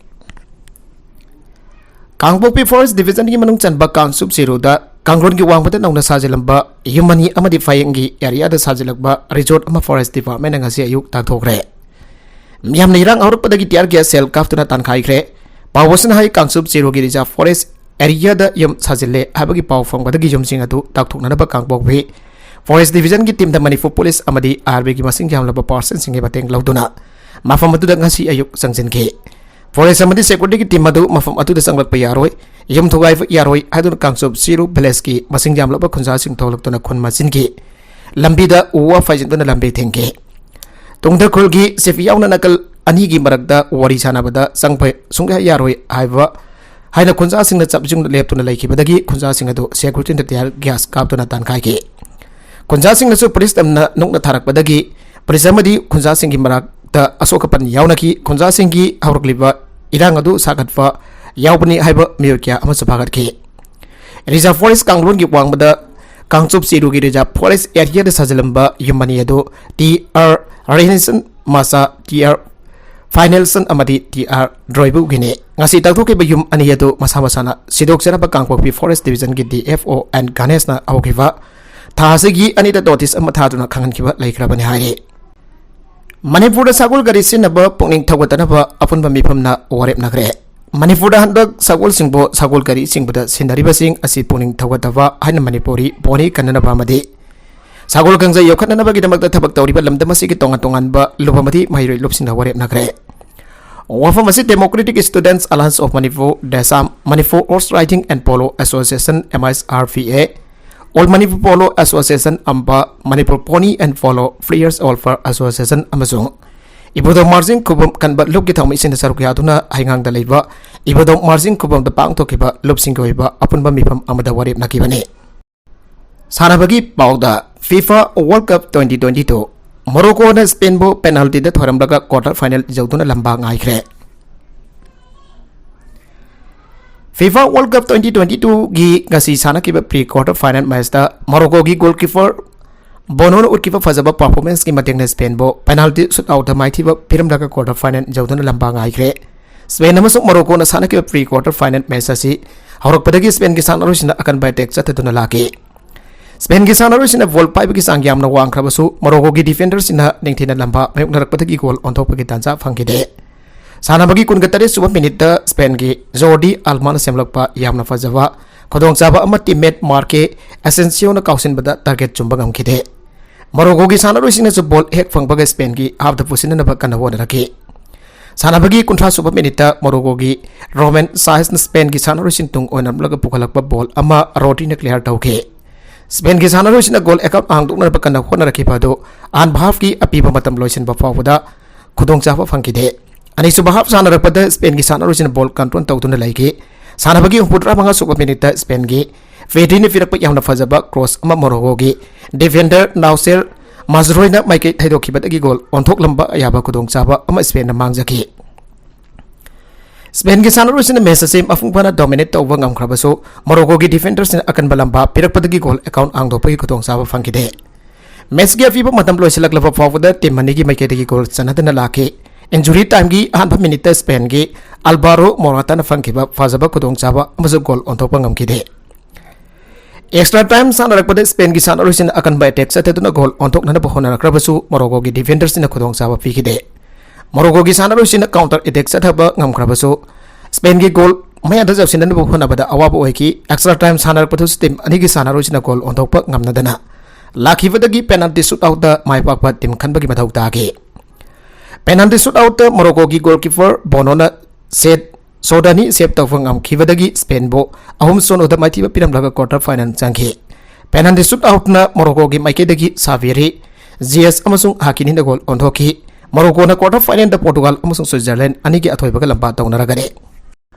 ꯀꯥꯡꯄꯣꯛꯄꯤ ꯐꯣꯔꯦꯁ ꯗꯤꯕꯤꯖꯟꯒꯤ ꯃꯅꯨꯡ ꯆꯟꯕ ꯀꯥꯡꯆꯨꯞ ꯆꯤꯔꯨꯗ ꯀꯥꯡꯂꯣꯟꯒꯤ ꯋꯥꯡꯃꯗ ꯅꯧꯅ ꯁꯥꯖꯤꯜꯂꯝꯕ ꯌꯨꯝ ꯑꯅꯤ ꯑꯃꯗꯤ ꯐꯌꯦꯡꯒꯤ ꯑꯦꯔꯤꯌꯥꯗ ꯁꯥꯖꯤꯜꯂꯛꯄ ꯔꯤꯖꯣꯔꯠ ꯑꯃ ꯐꯣꯔꯦꯁ ꯗꯤꯄꯥꯔꯠꯃꯦꯟꯅ ꯉꯁꯤ ꯑꯌꯨꯛ ꯇꯥꯟꯊꯣꯛꯈ꯭ꯔꯦ꯫ ꯃꯤꯌꯥꯝꯅ ꯏꯔꯥꯡ ꯍꯧꯔꯛꯄꯗꯒꯤ ꯇꯤꯌꯥꯔ ꯒ꯭ꯌꯥꯁ ꯁꯦꯜ ꯀꯥꯞꯇꯨꯅ ꯇꯥꯟꯈꯥꯏꯈ꯭ꯔꯦ꯫ ꯄꯥꯎ ꯑꯁꯤꯅ ꯍꯥꯏ, ꯀꯥꯡꯆꯨꯞ ꯆꯤꯔꯨꯒꯤ ꯔꯤꯖꯥꯔꯚ ꯐꯣꯔꯦꯁ ꯑꯦꯔꯤꯌꯥꯗ ꯌꯨꯝ ꯁꯥꯖꯤꯜꯂꯦ ꯍꯥꯏꯕꯒꯤ ꯄꯥꯎ ꯐꯪꯕꯗꯒꯤ ꯌꯨꯝꯁꯤꯡ ꯑꯗꯨ ꯇꯥꯛꯊꯣꯛꯅꯅꯕ ꯀꯥꯡꯄꯣꯛꯄꯤ ꯐꯣꯔꯦꯁ ꯗꯤꯕꯤꯖꯟꯒꯤ ꯇꯤꯝꯗ ꯃꯅꯤꯄꯨꯔ ꯄꯨꯂꯤꯁ ꯑꯃꯗꯤ ꯑꯥꯔꯃꯤꯒꯤ ꯃꯁꯤꯡ ꯌꯥꯝꯂꯕ ꯄꯥꯔꯁꯟꯁꯤꯡꯒꯤ ꯃꯇꯦꯡ ꯂꯧꯗꯨꯅ ꯃꯐꯝ ꯑꯗꯨꯗ ꯉꯁꯤ ꯑꯌꯨꯛ ꯆꯪꯁꯤꯟꯈꯤ꯫ ꯐꯣꯔꯦꯁ ꯑꯃꯗꯤ ꯁꯦꯀ꯭ꯌꯨꯔꯤꯇꯤꯒꯤ ꯇꯤꯝ ꯑꯗꯨ ꯃꯐꯝ ꯑꯗꯨꯗ ꯆꯪꯂꯛꯄ ꯌꯥꯔꯣꯏ, ꯌꯨꯝ ꯊꯨꯒꯥꯏꯕ ꯌꯥꯔꯣꯏ ꯍꯥꯏꯗꯨꯅ ꯀꯥꯡꯆꯨꯞ ꯆꯤꯔꯨ ꯚꯤꯂꯦꯖꯀꯤ ꯃꯁꯤꯡ ꯌꯥꯝꯂꯕ ꯈꯨꯟꯖꯥꯁꯤꯡ ꯊꯣꯛꯂꯛꯇꯨꯅ ꯈꯨꯟ ꯃꯆꯤꯟꯒꯤ ꯂꯝꯕꯤꯗ ꯎ ꯋꯥ ꯐꯥꯏꯖꯤꯟꯗꯨꯅ ꯂꯝꯕꯤ ꯊꯤꯡꯈꯤ꯫ ꯇꯨꯡꯗ ꯈꯨꯜꯒꯤ ꯁꯤꯐꯤ ꯌꯥꯎꯅ ꯅꯥꯀꯜ ꯑꯅꯤꯒꯤ ꯃꯔꯛꯇ ꯋꯥꯔꯤ ꯁꯥꯟꯅꯕꯗ ꯆꯪꯕ ꯁꯨꯡꯌꯥ ꯌꯥꯔꯣꯏ ꯍꯥꯏꯕ ꯍꯥꯏꯅ ꯈꯨꯟꯖꯥꯁꯤꯡꯅ ꯆꯞ ꯌꯨꯡꯅ ꯂꯦꯞꯇꯨꯅ ꯂꯩꯈꯤꯕꯗꯒꯤ ꯈꯨꯟꯖꯥꯁꯤꯡ ꯑꯗꯨ ꯁꯦꯀ꯭ꯌꯨꯔꯤꯇꯤꯅ ꯇꯤꯌꯥꯔ ꯒ꯭ꯌꯥꯁ ꯀꯥꯞꯇꯨꯅ ꯇꯥꯟꯈꯥꯏꯈꯤ꯫ ꯈꯨꯟꯖꯥꯁꯤꯡꯅꯁꯨ ꯄꯨꯂꯤꯁ ꯇꯝꯅ ꯅꯣꯛꯅ ꯊꯥꯔꯛꯄꯗꯒꯤ ꯄꯨꯂꯤꯁ ꯑꯃꯗꯤ ꯈꯨꯟꯖꯥꯁꯤꯡꯒꯤ ꯃꯔꯛꯇ ꯑꯁꯣꯛ ꯑꯄꯟ ꯌꯥꯎꯅꯈꯤ꯫ ꯈꯨꯟꯖꯥꯁꯤꯡꯒꯤ ꯍꯧꯔꯛꯂꯤꯕ ꯏꯔꯥꯡ ꯑꯗꯨ ꯁꯥꯒꯠꯄ ꯌꯥꯎꯕꯅꯤ ꯍꯥꯏꯕ ꯃꯤꯑꯣꯏ ꯀꯌꯥ ꯑꯃꯁꯨ ꯐꯥꯒꯠꯈꯤ꯫ ꯔꯤꯖꯥꯔꯚ ꯐꯣꯔꯦꯁ ꯀꯥꯡꯂꯣꯟꯒꯤ ꯋꯥꯡꯃꯗ ꯀꯥꯡꯆꯨꯞ ꯆꯤꯔꯨꯒꯤ ꯔꯤꯖꯥꯔꯚ ꯐꯣꯔꯦꯁ ꯑꯦꯔꯤꯌꯥꯗ ꯁꯥꯖꯤꯜꯂꯝꯕ ꯌꯨꯝ ꯑꯅꯤ ꯑꯗꯨ ꯇꯤ ꯑꯥꯔ ꯔꯦꯅꯦꯁꯟ ꯃꯥꯁꯥ, ꯇꯤ ꯑꯥꯔ ꯐꯥꯏꯅꯦꯜꯁꯟ ꯑꯃꯗꯤ ꯇꯤ ꯑꯥꯔ ꯗ꯭ꯔꯣꯏꯕꯨꯒꯤꯅꯤ꯫ ꯉꯁꯤ ꯇꯥꯛꯊꯣꯛꯈꯤꯕ ꯌꯨꯝ ꯑꯅꯤ ꯑꯗꯨ ꯃꯁꯥ ꯃꯁꯥꯅ ꯁꯤꯗꯣꯛꯆꯔꯕ ꯀꯥꯡꯄꯣꯛꯄꯤ ꯐꯣꯔꯦꯁ ꯗꯤꯕꯤꯖꯟꯒꯤ ꯗꯤ ꯑꯦꯐ ꯑꯣ ꯑꯦꯟ ꯒꯅꯦꯁꯅ ꯍꯧꯈꯤꯕ ꯊꯥ ꯑꯁꯤꯒꯤ ꯑꯅꯤꯗ ꯅꯣꯇꯤꯁ ꯑꯃ ꯊꯥꯗꯨꯅ ꯈꯪꯍꯟꯈꯤꯕ ꯂꯩꯈ꯭ꯔꯕꯅꯤ ꯍꯥꯏꯔꯤ꯫ ꯃꯅꯤꯄꯨꯔꯗ ꯁꯒꯣꯜ ꯒꯥꯔꯤ ꯁꯤꯖꯤꯟꯅꯕ ꯄꯨꯛꯅꯤꯡ ꯊꯧꯒꯠꯇꯅꯕ ꯑꯄꯨꯟꯕ ꯃꯤꯐꯝꯅ ꯋꯥꯔꯦꯞꯅꯈ꯭ꯔꯦ꯫ ꯃꯅꯤꯄꯨꯔꯗ ꯍꯟꯗꯛ ꯁꯒꯣꯜꯁꯤꯡꯕꯨ ꯁꯒꯣꯜ ꯒꯥꯔꯤ ꯆꯤꯡꯕꯗ ꯁꯤꯖꯤꯟꯅꯔꯤꯕꯁꯤꯡ ꯑꯁꯤ ꯄꯨꯛꯅꯤꯡ ꯊꯧꯒꯠꯇꯕ ꯍꯥꯏꯅ ꯃꯅꯤꯄꯨꯔꯤ ꯄꯣꯅꯤ ꯀꯟꯅꯅꯕ ꯑꯃꯗꯤ ꯁꯒꯣꯜ ꯀꯥꯡꯖꯩ ꯌꯣꯛꯈꯠꯅꯅꯕꯒꯤꯗꯃꯛꯇ ꯊꯕꯛ ꯇꯧꯔꯤꯕ ꯂꯝꯗꯝ ꯑꯁꯤꯒꯤ ꯇꯣꯉꯥꯟ ꯇꯣꯉꯥꯟꯕ ꯂꯨꯞ ꯑꯃꯗꯤ ꯃꯍꯩꯔꯣꯏ ꯂꯨꯞꯁꯤꯡꯅ ꯋꯥꯔꯦꯞꯅꯈ꯭ꯔꯦ꯫ ꯋꯥꯐꯝ ꯑꯁꯤ Democratic Students Alliance of Manipur, ꯗꯦꯁꯥꯝ, Manipur Horse Riding and Polo Association, M I S R P A, All Manipur Polo Association, ꯑꯝꯕ, Manipur Pony and Polo Players Welfare Association ꯑꯃꯁꯨꯡ ꯏꯕꯨꯙꯧ ꯃꯥꯔꯖꯤꯡ ꯈꯨꯕꯝ ꯀꯟꯕ ꯂꯨꯞꯀꯤ ꯊꯧꯃꯤꯁꯤꯡꯅ ꯁꯔꯨꯛ ꯌꯥꯗꯨꯅ ꯍꯩꯉꯥꯡꯗ ꯂꯩꯕ ꯏꯕꯨꯙꯧ ꯃꯥꯔꯖꯤꯡ ꯈꯨꯕꯝꯗ ꯄꯥꯡꯊꯣꯛꯈꯤꯕ ꯂꯨꯞꯁꯤꯡꯒꯤ ꯑꯣꯏꯕ ꯑꯄꯨꯟꯕ ꯃꯤꯐꯝ ꯑꯃꯗ ꯋꯥꯔꯦꯞꯅꯈꯤꯕꯅꯤ꯫ ꯁꯥꯟꯅꯕꯒꯤ ꯄꯥꯎꯗ, FIFA World Cup twenty twenty-two, ꯃꯣꯔꯣꯀꯣꯅ ꯁ꯭ꯄꯦꯟꯕꯨ ꯄꯦꯅꯥꯜꯇꯤꯗ ꯊꯣꯏꯔꯝꯂꯒ quarter final ꯌꯧꯗꯨꯅ ꯂꯝꯕꯥ ꯉꯥꯏꯈ꯭ꯔꯦ꯫ FIFA World Cup twenty twenty-twoꯒꯤ ꯉꯁꯤ ꯁꯥꯟꯅꯈꯤꯕ pre quarter final matchꯇ ꯃꯣꯔꯣꯀꯣꯒꯤ goalkeeper ꯕꯣꯅꯣꯅ ꯎꯠꯈꯤꯕ ꯐꯖꯕ performanceꯀꯤ ꯃꯇꯦꯡꯅ ꯁ꯭ꯄꯦꯟꯕꯨ penalty shootoutꯇ ꯃꯥꯏꯊꯤꯕ ꯄꯤꯔꯝꯂꯒ quarter final ꯌꯧꯗꯨꯅ ꯂꯝꯕꯥ ꯉꯥꯏꯈ꯭ꯔꯦ꯫ ꯁ꯭ꯄꯦꯟ ꯑꯃꯁꯨꯡ ꯃꯣꯔꯣꯀꯣꯅ ꯁꯥꯟꯅꯈꯤꯕ pre quarter final match ꯑꯁꯤ ꯍꯧꯔꯛꯄꯗꯒꯤ ꯁ꯭ꯄꯦꯟꯒꯤ ꯁꯥꯟꯅꯔꯣꯏꯁꯤꯡꯅ ꯑꯀꯟꯕ attack ꯆꯠꯊꯗꯨꯅ ꯂꯥꯛꯈꯤ꯫ ꯁ꯭ꯄꯦꯟꯒꯤ ꯁꯥꯟꯅꯔꯣꯏꯁꯤꯡꯅ ball ꯄꯥꯏꯕꯒꯤ ꯆꯥꯡ ꯌꯥꯝꯅ ꯋꯥꯡꯈ꯭ꯔꯕꯁꯨ, ꯃꯣꯔꯣꯀꯣꯒꯤ defenderꯁꯤꯡꯅ ꯅꯤꯡꯊꯤꯅ ꯂꯝꯕꯥ ꯃꯥꯌꯣꯛꯅꯔꯛꯄꯗꯒꯤ goal ꯑꯣꯟꯊꯣꯛꯄꯒꯤ ꯇꯥꯟꯖꯥ ꯐꯪꯈꯤꯗꯦ꯫ ꯁꯥꯟꯅꯕꯒꯤ ꯀꯨꯟꯒ ꯇꯔꯦꯠ ꯁꯨꯕ minuteꯇ ꯁ꯭ꯄꯦꯟꯒꯤ ꯖꯣꯔꯗꯤ ꯑꯜꯃꯥꯅ ꯁꯦꯝꯂꯛꯄ ꯌꯥꯝꯅ ꯐꯖꯕ ꯈꯨꯗꯣꯡꯆꯥꯕ ꯑꯃ teammate ꯃꯥꯔꯀꯦ ꯑꯦꯁꯦꯟꯁꯤꯌꯣꯅ ꯀꯥꯎꯁꯤꯟꯕꯗ target ꯆꯨꯝꯕ ꯉꯝꯈꯤꯗꯦ꯫ ꯃꯣꯔꯣꯀꯣꯒꯤ ꯁꯥꯟꯅꯔꯣꯏꯁꯤꯡꯅꯁꯨ ball ꯍꯦꯛ ꯐꯪꯕꯒ ꯁ꯭ꯄꯦꯟꯒꯤ halfꯇ ꯄꯨꯁꯤꯟꯅꯅꯕ ꯀꯟꯅ ꯍꯣꯠꯅꯔꯛꯈꯤ꯫ ꯁꯥꯟꯅꯕꯒꯤ ꯀꯨꯟꯊ꯭ꯔꯥ ꯁꯨꯕ minuteꯇ ꯃꯣꯔꯣꯀꯣꯒꯤ ꯔꯣꯃꯦꯟ ꯁꯥꯏꯁꯅ ꯁ꯭ꯄꯦꯟꯒꯤ ꯁꯥꯟꯅꯔꯣꯏꯁꯤꯡ ꯇꯨꯡ ꯑꯣꯏꯅꯔꯝꯂꯒ ꯄꯨꯈꯠꯂꯛꯄ ball ꯑꯃ ꯔꯣꯗ꯭ꯔꯤꯅ clear ꯇꯧꯈꯤ꯫ ꯁ꯭ꯄꯦꯟꯒꯤ ꯁꯥꯟꯅꯔꯣꯏꯁꯤꯡꯅ goal account ꯍꯥꯡꯗꯣꯛꯅꯅꯕ ꯀꯟꯅ ꯍꯣꯠꯅꯔꯛꯈꯤꯕ ꯑꯗꯨ ꯑꯍꯥꯟꯕ halfꯀꯤ ꯑꯄꯤꯕ ꯃꯇꯝ ꯂꯣꯏꯁꯤꯟꯕ ꯐꯥꯎꯕꯗ ꯈꯨꯗꯣꯡꯆꯥꯕ ꯐꯪꯈꯤꯗꯦ꯫ ꯑꯅꯤꯁꯨꯕ half ꯁꯥꯟꯅꯔꯛꯄꯗ ꯁ꯭ꯄꯦꯟꯒꯤ ꯁꯥꯟꯅꯔꯣꯏꯁꯤꯡꯅ ball control ꯇꯧꯗꯨꯅ ꯂꯩꯈꯤ꯫ ꯁꯥꯟꯅꯕꯒꯤ ꯍꯨꯝꯐꯨꯇꯔꯥ ꯃꯉꯥ ꯁꯨꯕ minuteꯇ ꯁ꯭ꯄꯦꯟꯒꯤ ꯄꯦꯗ꯭ꯔꯤꯅ ꯄꯤꯔꯛꯄ ꯌꯥꯝꯅ ꯐꯖꯕ cross ꯑꯃ ꯃꯣꯔꯣꯀꯣꯒꯤ defender ꯅꯥꯎꯁꯦꯔ ꯃꯥꯖꯔꯣꯏꯅ ꯃꯥꯏꯀꯩ ꯊꯩꯗꯣꯛꯈꯤꯕꯗꯒꯤ goal ꯑꯣꯟꯊꯣꯛꯂꯝꯕ ꯌꯥꯕ ꯈꯨꯗꯣꯡꯆꯥꯕ ꯑꯃ ꯁ꯭ꯄꯦꯟꯅ ꯃꯥꯡꯖꯈꯤ꯫ ꯁ꯭ꯄꯦꯟꯒꯤ ꯁꯥꯟꯅꯔꯣꯏꯁꯤꯡꯅ match ꯑꯁꯤ ꯃꯄꯨꯡ ꯐꯥꯅ dominate ꯇꯧꯕ ꯉꯝꯈ꯭ꯔꯕꯁꯨ, ꯃꯣꯔꯣꯀꯣꯒꯤ defenderꯁꯤꯡꯅ ꯑꯀꯟꯕ ꯂꯝꯕꯥ ꯄꯤꯔꯛꯄꯗꯒꯤ goal account ꯍꯥꯡꯗꯣꯛꯄꯒꯤ ꯈꯨꯗꯣꯡꯆꯥꯕ ꯐꯪꯈꯤꯗꯦ꯫ Matchꯀꯤ ꯑꯄꯤꯕ ꯃꯇꯝ ꯂꯣꯏꯁꯤꯜꯂꯛꯂꯕ ꯐꯥꯎꯕꯗ team ꯑꯅꯤꯒꯤ ꯃꯥꯏꯀꯩꯗꯒꯤ goal ꯆꯟꯅꯗꯅ ꯂꯥꯛꯈꯤ꯫ Injury timeꯒꯤ ꯑꯍꯥꯟꯕ minuteꯇ ꯁ꯭ꯄꯦꯟꯒꯤ ꯑꯜꯕꯥꯔꯣ ꯃꯣꯔꯥꯇꯥꯅ ꯐꯪꯈꯤꯕ ꯐꯖꯕ ꯈꯨꯗꯣꯡꯆꯥꯕ ꯑꯃꯁꯨ goal ꯑꯣꯟꯊꯣꯛꯄ ꯉꯝꯈꯤꯗꯦ꯫ Extra time ꯁꯥꯟꯅꯔꯛꯄꯗ ꯁ꯭ꯄꯦꯟꯒꯤ ꯁꯥꯟꯅꯔꯣꯏꯁꯤꯡꯅ ꯑꯀꯟꯕ attack ꯆꯠꯊꯗꯨꯅ goal ꯑꯣꯟꯊꯣꯛꯅꯅꯕ ꯍꯣꯠꯅꯔꯛꯈ꯭ꯔꯕꯁꯨ, ꯃꯣꯔꯣꯀꯣꯒꯤ defenderꯁꯤꯡꯅ ꯈꯨꯗꯣꯡꯆꯥꯕ ꯄꯤꯈꯤꯗꯦ꯫ ꯃꯣꯔꯣꯀꯣꯒꯤ ꯁꯥꯟꯅꯔꯣꯏꯁꯤꯡꯅ counter attack ꯆꯠꯊꯕ ꯉꯝꯈ꯭ꯔꯕꯁꯨ, ꯁ꯭ꯄꯦꯟꯒꯤ goal ꯃꯌꯥꯗ ꯆꯞꯁꯤꯟꯅꯅꯕ ꯍꯣꯠꯅꯕꯗ ꯑꯋꯥꯕ ꯑꯣꯏꯈꯤ꯫ Extra time ꯁꯥꯟꯅꯔꯛꯄꯗꯁꯨ team ꯑꯅꯤꯒꯤ ꯁꯥꯟꯅꯔꯣꯏꯁꯤꯡꯅ goal ꯑꯣꯟꯊꯣꯛꯄ ꯉꯝꯅꯗꯅ ꯂꯥꯛꯈꯤꯕꯗꯒꯤ penalty shootoutꯇ ꯃꯥꯏ ꯄꯥꯛꯄ team ꯈꯟꯕꯒꯤ ꯃꯊꯧ ꯇꯥꯈꯤ꯫ Penalty shootoutꯇ ꯃꯣꯔꯣꯀꯣꯒꯤ goalkeeper ꯕꯣꯅꯣꯅ set shot ꯑꯅꯤ save ꯇꯧꯕ ꯉꯝꯈꯤꯕꯗꯒꯤ ꯁ꯭ꯄꯦꯟꯕꯨ ꯑꯍꯨꯝ ꯁꯤꯅꯣꯗ ꯃꯥꯏꯊꯤꯕ ꯄꯤꯔꯝꯂꯒ quarter final ꯆꯪꯈꯤ꯫ Penalty shootoutꯅ ꯃꯣꯔꯣꯀꯣꯒꯤ ꯃꯥꯏꯀꯩꯗꯒꯤ ꯁꯥꯕꯤꯔꯤ, ꯖꯤꯌꯦꯁ ꯑꯃꯁꯨꯡ ꯍꯥꯀꯤꯅꯤꯅ goal ꯑꯣꯟꯊꯣꯛꯈꯤ꯫ ꯃꯣꯔꯣꯀꯣꯅ quarter finalꯗ ꯄꯣꯔꯇꯨꯒꯥꯜ ꯑꯃꯁꯨꯡ ꯁ꯭ꯋꯤꯖꯔꯂꯦꯟ ꯑꯅꯤꯒꯤ ꯑꯊꯣꯏꯕꯒ ꯂꯝꯕꯥ ꯇꯧꯅꯔꯒꯅꯤ꯫